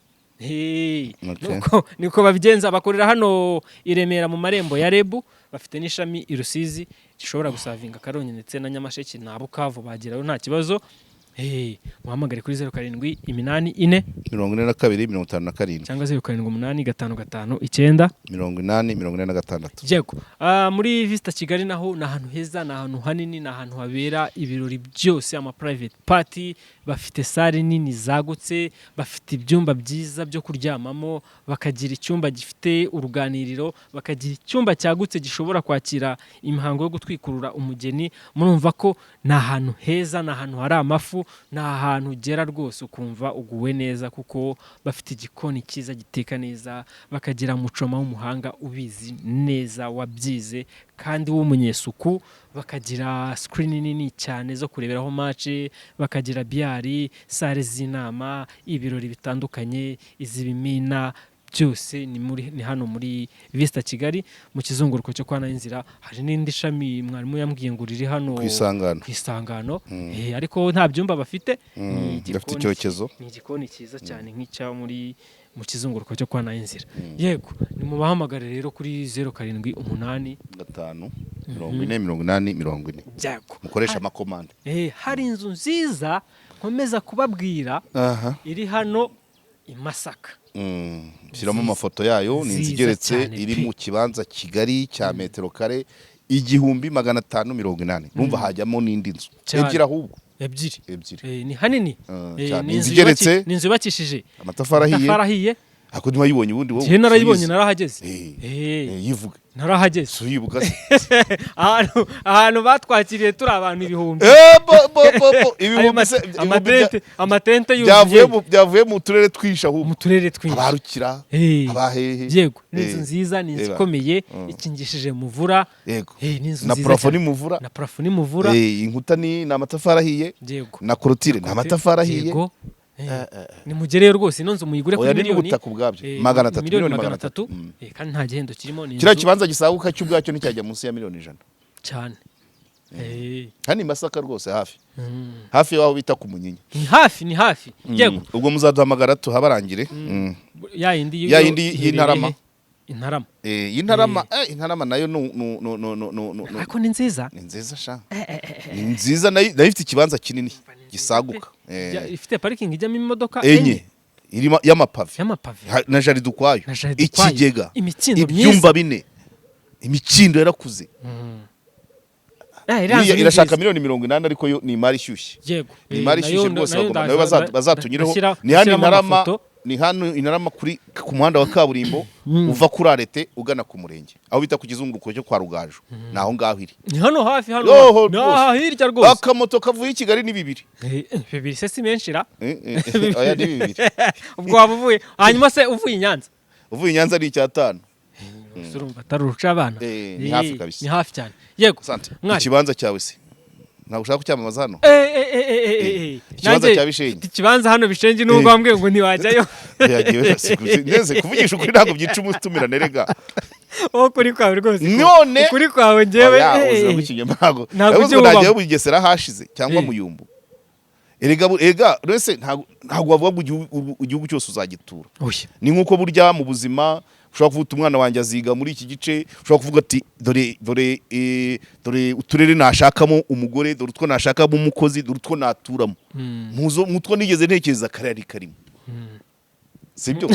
Niko babigenza. Bakorera hano i Remera mu marembo ya REB, bafite n'ishami i Rusizi gishobora gusavinga Karongi ndetse na Nyamasheke na Bukavu, bagerayo nta kibazo. Muhamagare kuri 0784 42 57 cyangwa 078559 80 46. Yego. Muri Vista Kigali naho ni ahantu heza, ni ahantu hanini, ni ahantu habera ibirori byose, ama private party. Bafite salle nini zagutse, bafite ibyumba byiza byo kuryamamo, bakagira icyumba gifite uruganiriro, bakagira icyumba cyagutse gishobora kwakira imihango yo gutwikurura umugeni. Murumva ko ni ahantu heza, ni ahantu hari amafu. isuku. Ni ahantu ugera rwose ukumva uguwe neza, kuko bafite igikoni cyiza giteka neza, bakagira mucoma w'umuhanga ubizi neza, wabyize kandi w'umunyesuku, bakagira screen nini cyane zo kureberaho match, bakagira billard, salle z'inama, ibirori bitandukanye, iz'ibimina, byose ni hano muri Vista Kigali, mu kizunguruko cyo kwa Nayinzira. Hari n'indi shami mwarimu yambwiye ngo riri hano Ku Isangano. Ku Isangano. Ariko nta byumba bafite, ni Bafite igikoni icyokezo. Ni igikoni cyiza cyane nk'icya muri mu kizunguruko cyo kwa Nayinzira. Yego, ni mu bahamagare rero kuri 078 5 40 80 40. Byago. Mukoresha amakomande. Hari inzu nziza nkomeza kubabwira iri hano i Masaka. Shyiramo amafoto yayo. Ni inzu Nziza igeretse cyane iri pe. mu kibanza kigari cya metero kare 1580. Numva hajyamo n'indi nzu Cyane. ebyiri ahubwo. Ebyiri. Ebyiri. Ni hanini. Cyane. Ni Inzu inzu igeretse. ni inzu yubakishije amatafari ahiye. Amatafari ahiye. Ariko ntiwayibonye ubundi wowe? Njyewe narayibonye. Suyizi. Narahageze. Yivuge. Narahageze. Suyibuka se? Ahantu batwakiriye turi abantu ibihumbi. Bo bo bo bo Ayo ibihumbi se ibihumbi amatente byavuye yuzuye. Byavuye mu turere twinshi ahubwo. Mu turere twinshi. Abarukira, abahehe. Yego, ni inzu nziza, ni inzu ikomeye, ikingishije muvura. Ni inzu Na nziza plafond cyane. ni muvura. Na plafond ni muvura. Inkuta ni amatafari ahiye. Na clôture ni amatafari ahiye. Yego. Nimugereyo rwose, ino nzu muyigure Oya, kuri ni miliyoni n'ubutaka ubwabyo. 300, miliyoni miliyoni 300. 300. Kandi nta gihendo kirimo, ni Kiriya inzu kibanza gisaguka cy'ubwacyo nticyajya munsi ya miliyoni 100. Cyane. Hano i Masaka rwose, hafi hafi y'aho bita ku Munyinya. Ni hafi, ni hafi, yego. Ubwo muzaduhamagara tuhabarangire. Ya yindi Ya yindi iherereye y'Intarama. he? Intarama. Y'Intarama, Intarama nayo nu Ariko ni nziza. Ni nziza sha, ni nziza nayo ifite ikibanza kinini gisaguka. Ifite parikingi ijyamo imodoka Enye, irimo y'amapave. Y'amapave. Na jardin ukwayo. Na jardin ukwayo. Ikigega. Imikindo Ibyumba myiza. bine, imikindo yarakuze. Iriya nzu Iriya ni irashaka nziza. miliyoni 80, ariko yo ni imari ishyushye. Ni imari Nayo ishyushye rwose. nayo Bagomba nayo bazatunyureho. Ni hano ndashyiramo Intarama. amafoto. Ni hano Intarama ku muhanda wa kaburimbo uva kuri arete ugana ku murenge, aho bita ku kizunguruko cyo kwa Rugaju, ni aho ngaho iri. Ni hano hafi hano. Yoho, Ni rwose. aha hirya rwose. Akamoto kavuye i Kigali ni bibiri. Bibiri se si menshi ra? Oya, ni bibiri. Ubwo waba uvuye hanyuma se uvuye i Nyanza? Uvuye i Nyanza ni icyatanu. Gusa urumva atari uruca abana. Ni hafi kabisa. Ni hafi cyane, yego. Asante. Mwari. Ikibanza cyawe se ntabwo ushaka kucyamamaza hano? Ikibanza Nanjye cya Bishenyi. mfite ikibanza hano Bishenyi, nubwo wambwiye ngo ntiwajyayo. Yagiye neze kuvugisha ukuri ntabwo byica umutumirane rega. Wowe ukuri kwawe rwose None ukuri kwawe njyewe Oya, ubuzima bw'ikinyoma ntabwo Ntabwo ntabwo ujya najyayo ubamo. Bugesera hashize cyangwa Muyumbu. Erega rwese ntabwo wavuga ngo igihugu cyose uzagitura. Oya. Ni nk'uko burya mu buzima ushobora kuvuga uti umwana wanjye aziga muri iki gice, ushobora kuvuga ati dore dore dore uturere nashakamo umugore, dore utwo nashakamo umukozi, dore utwo naturamo. Muzo mutwo nigeze ntekereza kariya ari karimo, sibyo?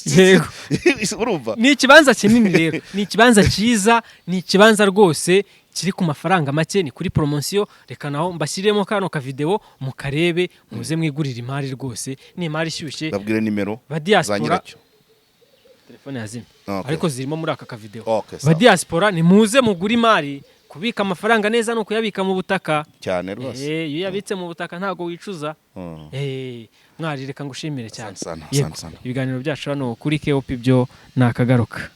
Yego. Urumva? Ni ikibanza kinini rero, ni ikibanza cyiza, ni ikibanza rwose kiri ku mafaranga make, ni kuri poromosiyo. Reka naho mbashyiremo kano kavidewo mukarebe, muze mwigurire imari rwose, ni imari ishyushye. Babwire nimero Ba za diaspora. nyiracyo. Telefone yazimye. Okay. Ariko zirimo muri aka kavidewo. Okay, Ba sawa. diaspora, ni muze mugure imari. Kubika amafaranga neza ni ukuyabika mu butaka. Cyane rwose. Iyo uyabitse mu butaka ntabwo wicuza. Mwari, reka ngushimire cyane. Asante sana, Yego. asante sana. Ibiganiro byacu hano kuri KOP byo ni akagaruka.